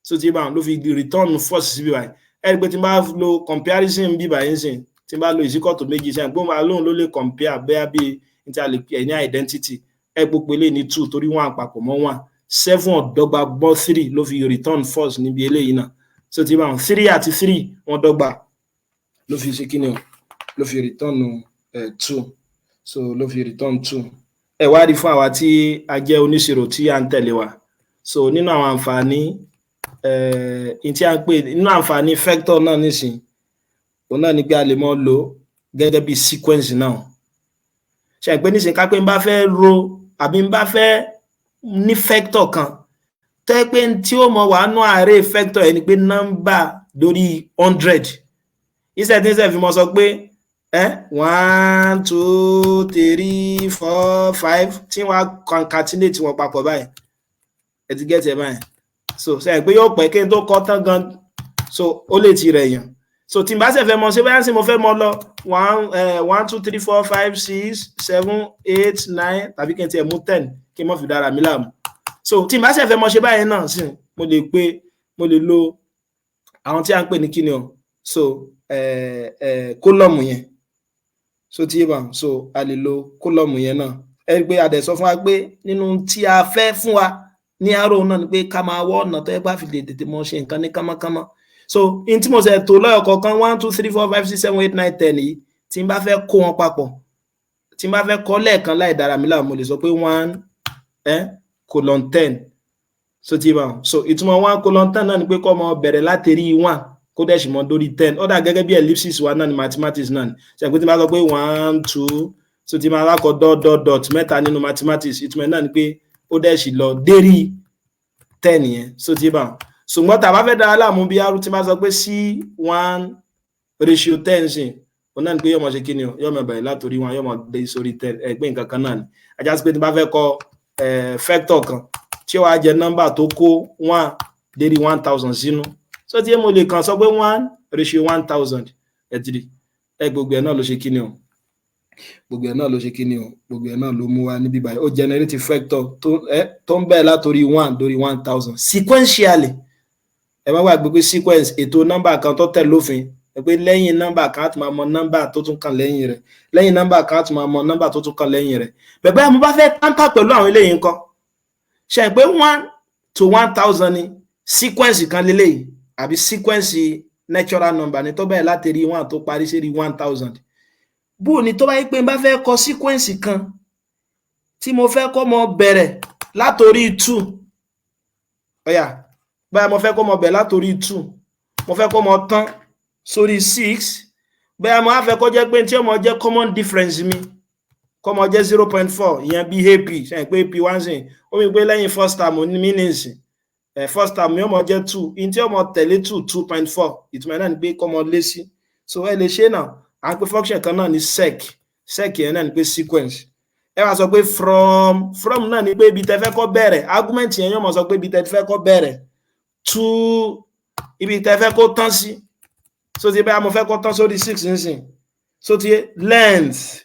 Speaker 1: So tí báwọn ló fi return false síbí báyìí. Ẹ rí i pé tí n bá lo comparison bí báyìí sìn, tí n bá lo is equal to méjì sẹ́yìn, gbọ́n máa lóun ló lè compare bẹ́ẹ̀ bí n tí a lè pè ní identity. Ẹ pé pélé ní two torí one papọ̀ mọ́ one, seven ò dọ́gba mọ́ three, ló fi return false níbi eléyìí náà. So tí báwọn three àti three wọ́n dọ́gba, ló fi ṣe kíni o, ló fi return two. So ló fi return two. Ẹ wá rí fún àwa tí a jẹ́ oníṣirò tí à ń tẹ̀lé wa. So nínú àwọn àǹfààní ẹ̀ tí a ń pè nínú àǹfààní vector náà nísìn, òun náà ni pé a lè mọ lò gẹ́gẹ́ bí sequence náà. Ṣe pé nísìn, ká pé n bá fẹ́ ro àbí n bá fẹ́ ní vector kan tẹ́ pé tí ó mọ wàá nú array vector yẹn ni pé nọ́mbà lórí 100, iṣẹ́ tí ń sẹ́ fi mọ sọ pé one, two, three, four, five, tí wọ́n á concatenate wọn papọ̀ báyìí. Ẹ ti get ẹ báyìí? So ṣe pé yóò pẹ́ kí n tó kọ́ tán gan, so ó lè ti rẹ̀ yàn. So tí n bá ṣe fẹ́ mọ ṣé báyà sí, mo fẹ́ mọ lọ one, one, two, three, four, five, six, seven, eight, nine, tàbí kí n tiẹ̀ mú 10 kí n mọ̀ fi dára mi láàmú. So tí n bá ṣe fẹ́ mọ ṣe báyìí náà sí, mo lè pé mo lè lo àwọn tí a ń pè ní kíni o, so column yẹn. So tí yé bá, so a lè lo column yẹn náà. Ẹ rí i pé a dẹ̀ sọ fún wa pé nínú tí a fẹ́ fún wa ní arrow náà ni pé ká máa wọ́ ọ̀nà tó yẹ bá fi lè tètè mọ ṣe nǹkan ní kánmọ́kánmọ́. So in tí mo ṣe tó lọ́yọ̀ kọ̀ọ̀kan, one, two, three, four, five, six, seven, eight, nine, 10 yìí, tí n bá fẹ́ kó wọn papọ̀, tí n bá fẹ́ kọ́ lẹ́ẹ̀kan láì dára mi láàmú, mo lè sọ pé one colon 10. So tí bá, so ìtumọ̀ one colon 10 náà ni pé kó mọ bẹ̀rẹ̀ láti rí one, kó dẹ̀ sì mọ dórí 10. Ó dà gẹ́gẹ́ bí ellipsis wa náà ni mathematics náà ni. Ṣe pé tí n bá sọ pé one, two, so tí máa lákọ dot dot dot mẹ́ta nínú mathematics, ìtumọ̀ náà ni pé ó dẹ̀ sì lọ dérí 10 yẹn. So tí bá, ṣùgbọ́n tá a bá fẹ́ dára láàmú bí arú, tí bá sọ pé c one ratio 10 sí, òun náà ni pé yóò mọ̀ ṣe kí ni o, yóò mọ̀ bẹ̀rẹ̀ látòrí one, yóò mọ̀ dé sórí 10. Ẹ pé nǹkan kan náà ni. Ajá sí pé tí bá fẹ́ kọ vector kan tí ó wá jẹ nọ́mbà tó kó one dérí 1000 sínú, so tí mo lè kàn sọ pé one ratio 1000. Ẹ ti rí ẹ, gbogbo ẹ̀ náà ló ṣe kí ni o, gbogbo ẹ̀ náà ló ṣe kí ni o, gbogbo ẹ̀ náà ló mú wa níbí báyìí. Ó generate vector tó ń bẹ̀rẹ̀ látòrí one dórí 1000 sequentially. Ẹ má gbàgbé pé sequence, ètò nọ́mbà kan tó tẹ̀ lófin ẹ, pé lẹ́yìn nọ́mbà kan á tún máa mọ nọ́mbà tó tún kàn lẹ́yìn rẹ̀, lẹ́yìn nọ́mbà kan á tún máa mọ nọ́mbà tó tún kàn lẹ́yìn rẹ̀. Bẹ̀bẹ̀ mo bá fẹ́ tamper pẹ̀lú àwọn eléyìí ńkọ́? Ṣe pé 1 to 1000 ni sequence kan lélẹ́yìí, àbí sequence natural number ni tó bẹ̀rẹ̀ láti rí one tó parí sí rí 1000. Bó ni tó bá yí pé n bá fẹ́ kọ sequence kan tí mo fẹ́ kó mọ bẹ̀rẹ̀ látòrí two, ọ̀yà báyà, mo fẹ́ kó mọ bẹ̀rẹ̀ látòrí two, mo fẹ́ kó mọ tán sórí six, bẹ́ẹ̀ mo á fẹ́ kó jẹ́ pé tí ó mọ jẹ́ common difference mi kó mọ jẹ́ 0.4. Ìyẹn bí ap ṣe pé ap one sìn, ó mi pé lẹ́yìn first term ní meanings first term yóò mọ jẹ́ two, in tí ó mọ tẹ̀lé two, 2.4. Ìtumọ̀ náà ni pé kó mọ lé sí. So ẹ lè ṣe náà. À ń pè function kan náà ní seq. Seq yẹn náà ni pé sequence. Ẹ wá sọ pé from náà ni pé ibi tẹ́ fẹ́ kó bẹ̀rẹ̀. Argument yẹn yóò mọ sọ pé ibi tẹ́ fẹ́ kó bẹ̀rẹ̀ to ibi tẹ́ fẹ́ kó tán sí. So ti bẹ́ẹ̀, mo fẹ́ kó tán sórí six nísìn. So ti length,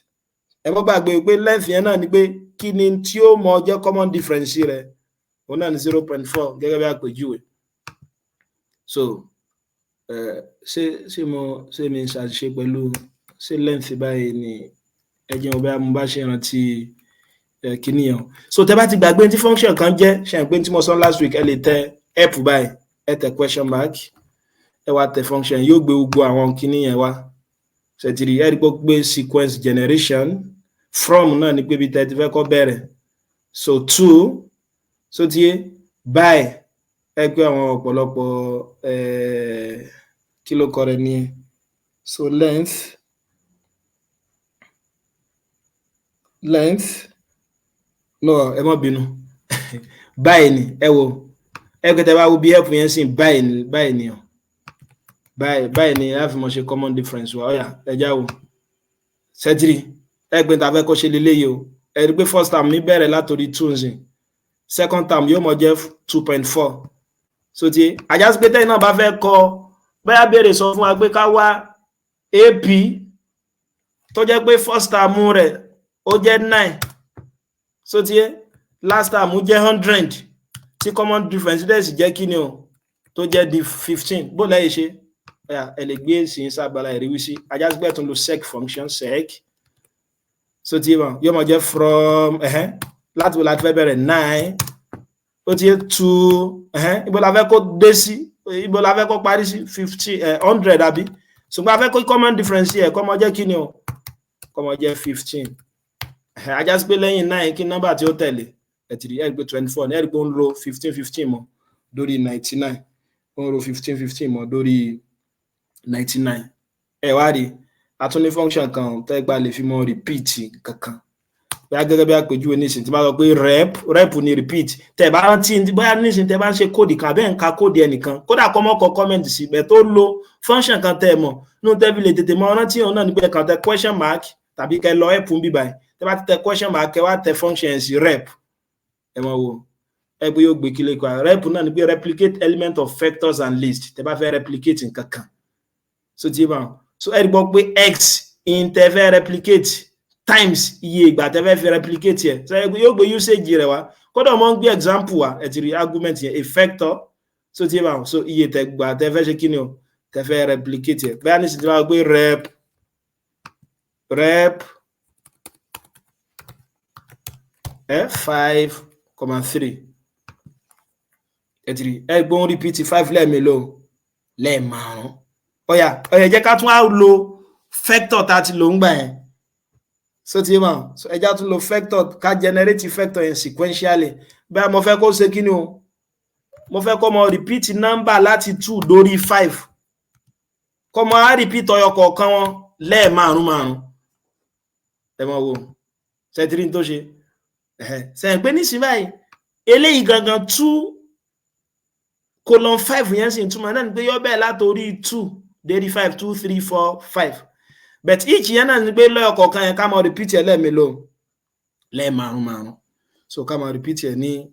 Speaker 1: ẹ mọ́ gbàgbé pé length yẹn náà ni pé kí ni tí ó mọ jẹ́ common difference rẹ̀, òun náà ní 0.4 gẹ́gẹ́ bí àpèjúwe. So ṣé mo ṣé mi ṣàṣìṣe pẹ̀lú ṣé length báyìí ni? Ẹ jẹun bóyá mo bá ṣe rántí kíní yẹn. So tẹ́ bá ti gbàgbé tí function kan jẹ́, ṣe pé tí mo sọ last week, ẹ lè tẹ help báyìí, ẹ tẹ question mark, ẹ wá tẹ function, yóò gbé gbogbo àwọn kíní yẹn wá. Ṣètìrì ẹ rí pé ó gbé sequence generation. From náà ni pé ibi tẹ́ ti fẹ́ kó bẹ̀rẹ̀, so to, so ti yé báyìí. Ẹ pé àwọn ọ̀pọ̀lọpọ̀ kí ló kọ rẹ̀ nìyẹn. So length, no, ẹ má bínú, báyìí ni. Ẹ wo, ẹ pé tẹ́ bá wo bí help yẹn sìn, báyìí ni, báyìí ni o, báyìí báyìí ni a fi mọ̀ ṣe common difference wa. Ọ̀yà, ẹ já wo sẹ́tìrì ẹ pé tá a fẹ́ kó ṣe leléyìí o. Ẹ rí i pé first term mi bẹ̀rẹ̀ látòrí two nsìn, second term yóò mọ jẹ́ 2.4. So ti àjásí pé tẹ́yìn náà bá fẹ́ kọ, bóyá béèrè sọ fún wa pé ká wá ap tó jẹ́ pé first term rẹ̀ ó jẹ́ nine. So ti yé, last term jẹ́ 100, tí common difference dẹ̀ sì jẹ́ kí ni o, tó jẹ́ di 15. Bó lẹ́yìn ṣe, ẹ lè gbé èsì yín sábàlá ìrísí ajásígbẹ́ tún lo sec function, sec. So ti yé wọn, yóò máa jẹ́ from láti wo láti fẹ́ bẹ̀rẹ̀? 9, ó ti yé, two, ibo la fẹ́ kó dé sí? Ibo la fẹ́ kó parí sí? 50, 100, àbí? Ṣùgbọ́n a fẹ́ kó common difference yẹ kó máa jẹ́ kí ni o, kó máa jẹ́ 15. Ajásí pé lẹ́yìn 9, kí nọ́mbà tí ó tẹ̀lé? Ẹ ti rí, ẹ rí pé 24 ní. Ẹ rí pé ó ń ro 15 15 mọ́ lórí 99, ó ń ro 15 15 mọ́ lórí 99. Ẹ wá rí, a tún ní function kan tẹ́ gbà lè fi mọ́ repeat kankan, bóyá gẹ́gẹ́ bí àpèjúwe nísìnyí, tí bá sọ pé rep, rep ni repeat. Tẹ́ bá rántí, bóyá nísìnyí tẹ́ bá ń ṣe code kan, àbẹ́ ń ka code ẹnìkan, kódà kọ́ mọ́ kọ comment sí bẹ́ẹ̀, tó lo function kan tẹ́ ẹ mọ̀ nínú tẹ́ fi lè tètè mọ rántí òun náà ní pé kàn tẹ question mark tàbí kẹ́ lọ help ń bíbáyìí. Tẹ́ bá ti tẹ question mark, kẹ́ wá tẹ function sí rep, ẹ mọ̀ wò ẹ pé yóò gbé kílé kan. Rep náà ni pé replicate element of vectors and list. Tẹ́ bá fẹ́ replicate nǹkan kan, so ti bá so ẹ gbọ́ pé x in tẹ́ fẹ́ replicate times iye ìgbà tẹ́ fẹ́ fi replicate yẹ, so ẹ yóò gbé usage rẹ̀ wá. Kódà mo ń gbé example wá. Ẹ ti rí argument yẹn, a vector. So ti bá so iye tẹ́ gbà tẹ́ fẹ́ ṣe kí ni o, tẹ́ fẹ́ replicate yẹ. Bẹ́ẹ̀ ní sì ti bá gbé rep 5,3, ẹ ti rí, ẹ gbóhùn repeat 5 lẹ́ẹ̀mélòó? Lẹ́ẹ̀márùn. Ọ̀yà ọ̀yà, jẹ́ ká tún á lo vector tá a ti lò ń gbà yẹn. So ti mọ̀, so ẹ já tún lo vector, ká generate vector yẹn sequentially. Bẹ́ẹ̀ mo fẹ́ kó ṣe kí ni o, mo fẹ́ kó mọ repeat number láti 2 lórí 5, kó mọ á repeat ọyọ kọ̀ọ̀kan wọn lẹ́ẹ̀márùn márùn. Ẹ mọ̀ wo ṣẹ́tìrì tó ṣe sẹ́yìn pé nísìnyí báyìí, eléyìí gangan 2:5 yẹn sì ń túmọ̀ náà ni pé yọ bẹ́ẹ̀ látòrí 2 dérí 5, 2, 3, 4, 5, but each yẹn náà ni pé lọ́yọ̀ kọ̀ọ̀kan yẹn, ká máa repeat ẹ̀ lẹ́ẹ̀mélòó? Lẹ́ẹ̀márùn márùn. So ká máa repeat ẹ̀ ní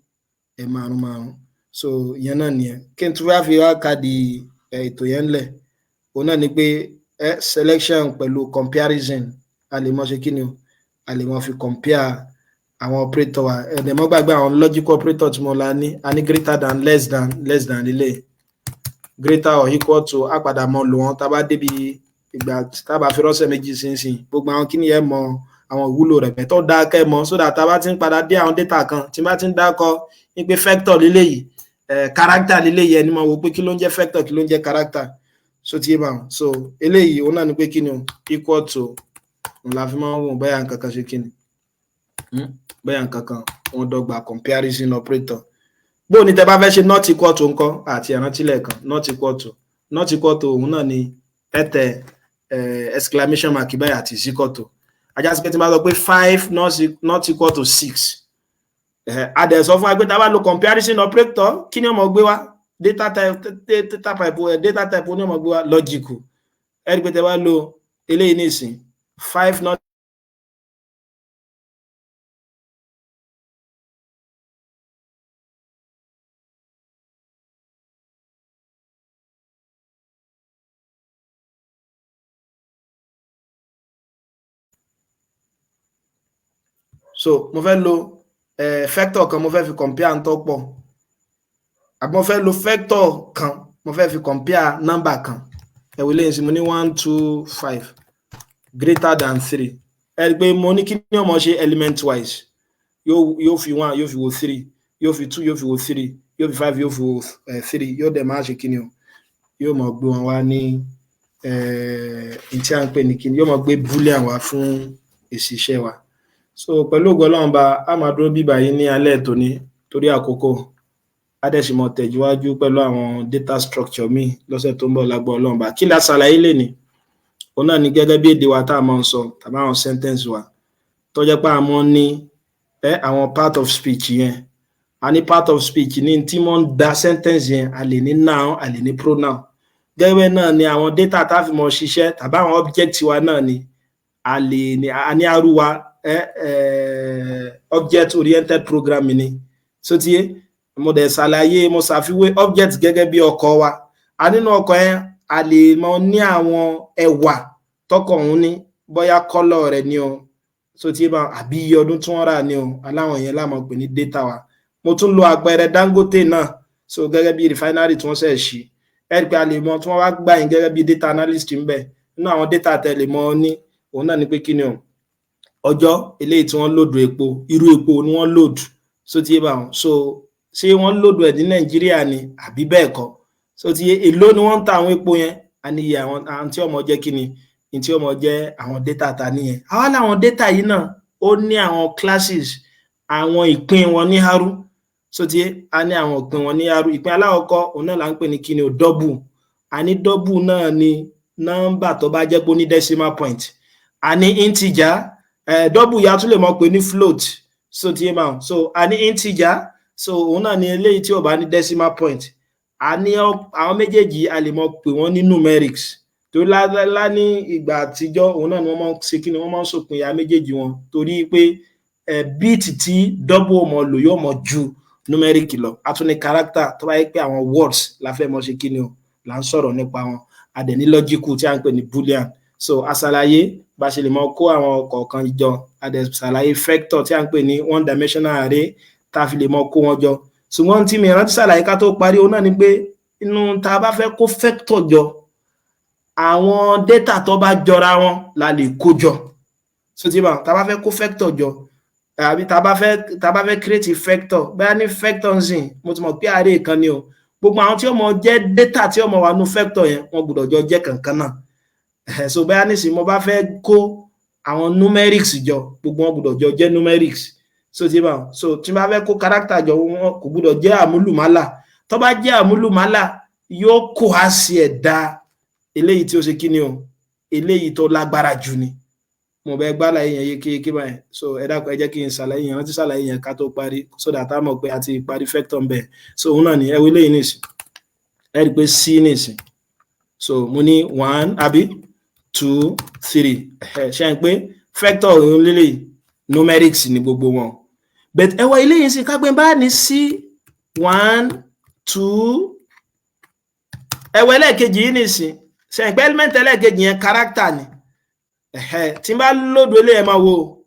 Speaker 1: ẹ̀márùn márùn. So ìyẹn náà nìyẹn. Kí n tún wá fi wá ka di ètò yẹn ńlẹ̀, òun náà ni pé selection pẹ̀lú comparison, a lè mọ ṣe kí ni o, a lè mọ fi compare àwọn operator wa. Ẹ̀dẹ̀ mọ́ gbàgbé àwọn logical operator tí mo la ní. A ní greater than, less than, less than lílé, greater or equal to. Á padà mọ lò wọ́n tá a bá débi ìgbà tá a bá fi rọ́ṣẹ̀ méjì sínsìn. Gbogbo àwọn kíni yẹn, mọ àwọn ìwúlò rẹ̀ bẹ́ẹ̀ tó dáa kẹ́ mọ̀, so that tá a bá ti ń padà dé àwọn data kan, tí bá ti ń dákọ ní pé vector lílé yìí, character lílé yìí, ẹni mọ̀ wò pé kí ló ń jẹ́ vector, kí ló ń jẹ́ character. So ti yé bá wọn. So eléyìí, òun náà ni pé kí ni o, equal to, òun la fi máa ń wò bóyá nǹkan kan ṣe kí ni, bóyá nǹkan kan wọn dọ́gba, comparison operator. Bó ní tẹ́ bá fẹ́ ṣe not equal to ńkọ́? Àti ìrántí lẹ́ẹ̀kan, not equal to, not equal to, òun náà ni ẹ tẹ exclamation mark báyìí àti is equal to. Ajá sí pé tí n bá sọ pé 5 not equal to 6, a dẹ̀ sọ fún wa pé tá a bá lo comparison operator, kí ni ó máa gbé wá? Data type, data type ní ó máa gbé wá? Logical. Ẹ rí i pé tẹ́ bá lo eléyìí nísìn, 5 not so mo fẹ́ lo vector kan, mo fẹ́ fi compare ń tó pọ̀, àbí mo fẹ́ lo vector kan, mo fẹ́ fi compare number kan. Ẹ wò lẹ́yìn sí, mo ní 1, 2, 5 greater than 3. Ẹ rí i pé mo ní kí ni ó máa ṣe element wise? Yóò fi 1, yóò fi wo 3, yóò fi 2, yóò fi wo 3, yóò fi 5, yóò fi wo 3. Yóò dẹ̀ máa ṣe kí ni o, yóò máa gbé wọn wá ní tí à ń pè ní kí ni, yóò máa gbé boolean wá fún èsì iṣẹ́ wa. So pẹ̀lú ògo Ọlọ́run bá a máa dúró bíbà yìí ní alẹ́ tòní torí àkókò. A dẹ̀ sì mọ̀ tẹ̀síwájú pẹ̀lú àwọn data structure míì lọ́sẹ̀ tó ń bọ̀ lágbó Ọlọ́run bá. Kí la ṣàlàyé lénìí? Òun náà ni gẹ́gẹ́ bí èdè wa tá a máa ń sọ tàbí àwọn sentence wa tó jẹ́ pé a máa ń ní àwọn part of speech yẹn. A ní part of speech ní tí wọ́n ń da sentence yẹn. A lè ní noun, a lè ní pronoun. Gẹ́gẹ́ náà ni àwọn data tá a fi mọ̀ ṣiṣẹ́ tàbí àwọn object wa náà ni a lè ní. A ní arúwa object oriented programming ni. So ti yé, mo dẹ̀ ṣàlàyé, mo ṣàfiwé object gẹ́gẹ́ bí ọkọ̀ wa. A nínú ọkọ̀ yẹn, a lè mọ ní àwọn ẹwà tọkọ̀ òun ní, bóyá colour rẹ̀ ni o. So tí bá àbí iye ọdún tí wọ́n rà ní o, aláwọn yẹn la máa pè ní data wa. Mo tún lo àpẹẹrẹ Dangote náà, so gẹ́gẹ́ bí refinery tí wọ́n ṣẹ̀ ṣí. Ẹ rí i pé a lè mọ tí wọ́n wá gbà yín gẹ́gẹ́ bí data analyst ń bẹ̀. Nínú àwọn data tẹ́ lè mọ ní, òun náà ni pé kí ni o, ọjọ́ eléyìí tí wọ́n load epo, irú epo ni wọ́n load. So tí bá wọn, so ṣé wọ́n load ẹ̀ ní Nàìjíríà ni àbí bẹ́ẹ̀ kọ́? So ti yé, èló ni wọ́n ń ta àwọn epo yẹn, a ní iye àwọn tí ọmọ jẹ́ kí ni ní tí ọmọ jẹ́ àwọn data ta nìyẹn. Àwa láwọn data yìí náà, ó ní àwọn classes, àwọn ìpín wọn ní R. So ti yé, a ní àwọn ìpín wọn ní R. Ìpín alákọ̀ọ́kọ́, òun náà là ń pè ní kí ni o, double. A ní double náà ni nọ́mbà tó bá jẹ́ pé ó ní decimal point. A ní integer. Double yìí, a tún lè mọ̀ pé ní float. So ti yé báwọn. So a ní integer, so òun náà ni eléyìí tí ò bá ní decimal point. A ní àwọn méjèèjì, a lè mọ̀ pé wọ́n ní numerics, torí lá ní ìgbà àtijọ́, òun náà ni wọ́n máa ń ṣe kí ni, wọ́n máa ń sòpin ìyá méjèèjì wọn, torí pé bit tí double mọ̀ lò yóò mọ̀ ju numeric lọ. A tún ní character, tó bá yẹ pé àwọn words la fẹ́ mọ̀ ṣe kí ni o, là ń sọ̀rọ̀ nípa wọn. A dẹ̀ ní logical tí a ń pè ní boolean. So a ṣàlàyé bá ṣe lè mọ kó àwọn kọ̀ọ̀kan jọ. A dẹ̀ ṣàlàyé vector tí a ń pè ní one dimensional array, tá a fi lè mọ kó wọn jọ. Ṣùgbọ́n tí mi rántí ṣàlàyé ká tó parí, òun náà ni pé inú tá a bá fẹ́ kó vector jọ, àwọn data tó bá jọra wọn la lè kó jọ. So tí bá tá a bá fẹ́ kó vector jọ, àbí tá a bá fẹ́ create vector, bóyá ní vector ń sìn, mo ti mọ̀ pé array kan ni o, gbogbo àwọn tí ó mọ jẹ́ data tí ó mọ wà nú vector yẹn, wọ́n gbọ́dọ̀ jọ jẹ́ kankan náà. So bóyá nísìnyí mo bá fẹ́ kó àwọn numerics jọ, gbogbo wọn gbọ́dọ̀ jọ jẹ́ numerics. So tí bá so tí n bá fẹ́ kó character jọ, wọn kò gbọ́dọ̀ jẹ́ àmúlùmálà. Tó bá jẹ́ àmúlùmálà, yóò kó á sí ẹ̀dá eléyìí tí ó ṣe kíni o, eléyìí tó lágbára jù ni. Mo bẹ gbá láyé yẹn yékéyéké báyìí. So ẹ dákun, ẹ jẹ́ kí n ṣàlàyé yẹn, rántí ṣàlàyé yẹn ká tó parí, so that a mọ̀ pé a ti parí vector ń bẹ̀. So òun náà ni ẹ wo eléyìí nìsín. Ẹ rí i pé c nìsín, so mo ní one àbí two, three. Ẹ ṣe ń pé vector òun lélẹ̀, numerics ni gbogbo wọn. But ẹ wọ eléyìí sí, ká gbé bá ní c one, two. Ẹ wọ ẹlẹ́ẹ̀kejì yìí nìsín, ṣe ń pé element ẹlẹ́ẹ̀kejì yẹn, character ni. Tí n bá load eléyìí, ẹ máa wo,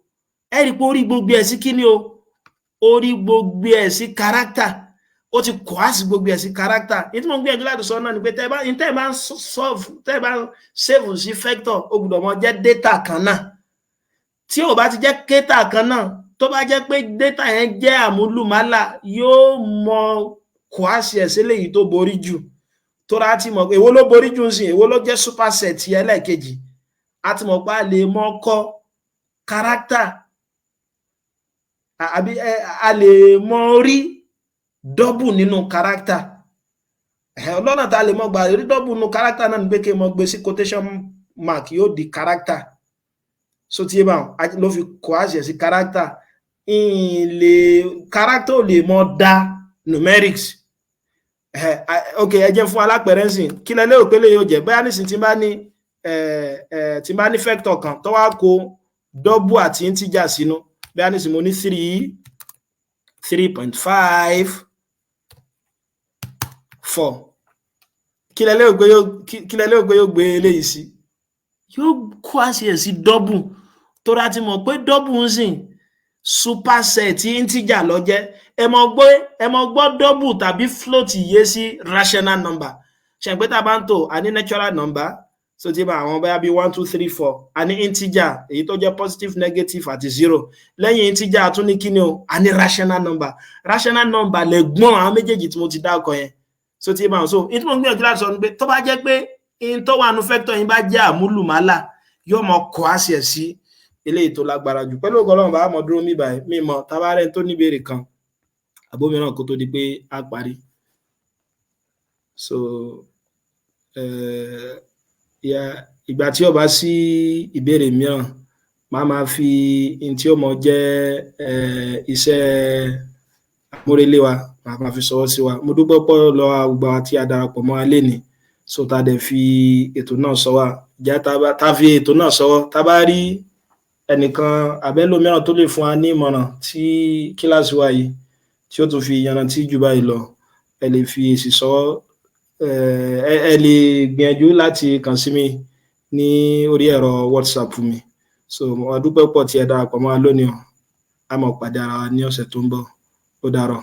Speaker 1: ẹ rí i pé ó rí gbogbo ẹ̀ sí kíni o, ó rí gbogbo ẹ̀ sí character, ó ti coerce gbogbo ẹ̀ sí character. Ní tí mo ń gbìyànjú láti sọ náà ni pé tẹ́ ẹ bá ń solve, tẹ́ ẹ bá ń save sí vector, ó gbọ́dọ̀ mọ jẹ́ data kan náà. Tí ò bá ti jẹ́ data kan náà, tó bá jẹ́ pé data yẹn jẹ́ àmúlùmálà, yóò mọ coerce ẹ̀ sí eléyìí tó borí jù. Tó rà ti mọ̀ pé èwo ló borí jù ń sìn, èwo ló jẹ́ superset ẹlẹ́ẹ̀kejì, a ti mọ̀ pé a lè mọ kọ́ character, àbí a lè mọ rí double nínú character. Lọ́nà tá a lè mọ gbà rí double nínú character náà ni pé kí n mọ gbé sí quotation mark, yóò di character. So tí yé bá wọn, ló fi coerce sí character. Lè character ò lè mọ dá numerics. Ok, ẹ jẹ́ fún alápẹ̀rẹ̀ ń sìn. Kí lẹ lérò pé lè yóò jẹ́? Bóyá nísìn tí n bá ní vector kan tó wá kó double àti integer sínú, bóyá nísìn mo ní three, 3.5, 4, kí lẹ lérò pé yóò gbé eléyìí sí? Yóò kó àṣẹ sí double, tó rà ti mọ̀ pé double ń sìn, superset integer ló jẹ́. Ẹ mọ̀ gbọ́ double tàbí float yé sí rational number. Ṣe pé tá a bá ń tò, a ní natural number, so tí bá àwọn bóyá bí one, two, three, four. A ní integer, èyí tó jẹ́ positive, negative àti zero. Lẹ́yìn integer, a tún ní kíni o, a ní rational number. Rational number lẹ̀gbọ́n àwọn méjèèjì tí mo ti dákọ yẹn. So tí bá wọn, so ní tí mo ń gbìyànjú láti sọ ni pé tó bá jẹ́ pé in tó wà nù vector yín bá jẹ́ àmúlùmálà, yóò mọ kọ́ àṣẹ sí eléyìí tó lágbára jù. Pẹ̀lú ògo Ọlọ́run, bá mọ̀ dúró mí báyìí, mí mọ̀ tábàárẹ̀ tó níbèrè kan àbómíràn kó tó di pé a parí. So ìgbà tí ó bá sí ìbéèrè mìíràn, màá máa fi n tí ó mọ jẹ́ iṣẹ́ àmúrelé wa, màá máa fi ṣọwọ́ sí wa. Mo dúpẹ́ pọ̀ lọ́wọ́ gbogbo àwa tí a darapọ̀ mọ́ wa lénìí, so tá a dẹ̀ fi ètò náà sọ́wọ́ jẹ́, tá a fi ètò náà sọ́wọ́. Tá a bá rí ẹnìkan àbẹ́lòmíràn tó lè fún wa ní ìmọ̀ràn tí kíláàsì wa yìí tí ó tún fi yanrantí jù báyìí lọ, ẹ lè fi èsì sọwọ́. Ẹ lè gbìyànjú láti kàn sí mi ní orí ẹ̀rọ WhatsApp mi. So mo dúpẹ́ pọ̀ tí ẹ darapọ̀ mọ́ wa lónìí o. A máa pàdé ara wa ní ọ̀sẹ̀ tó ń bọ̀. Ó dàárọ̀.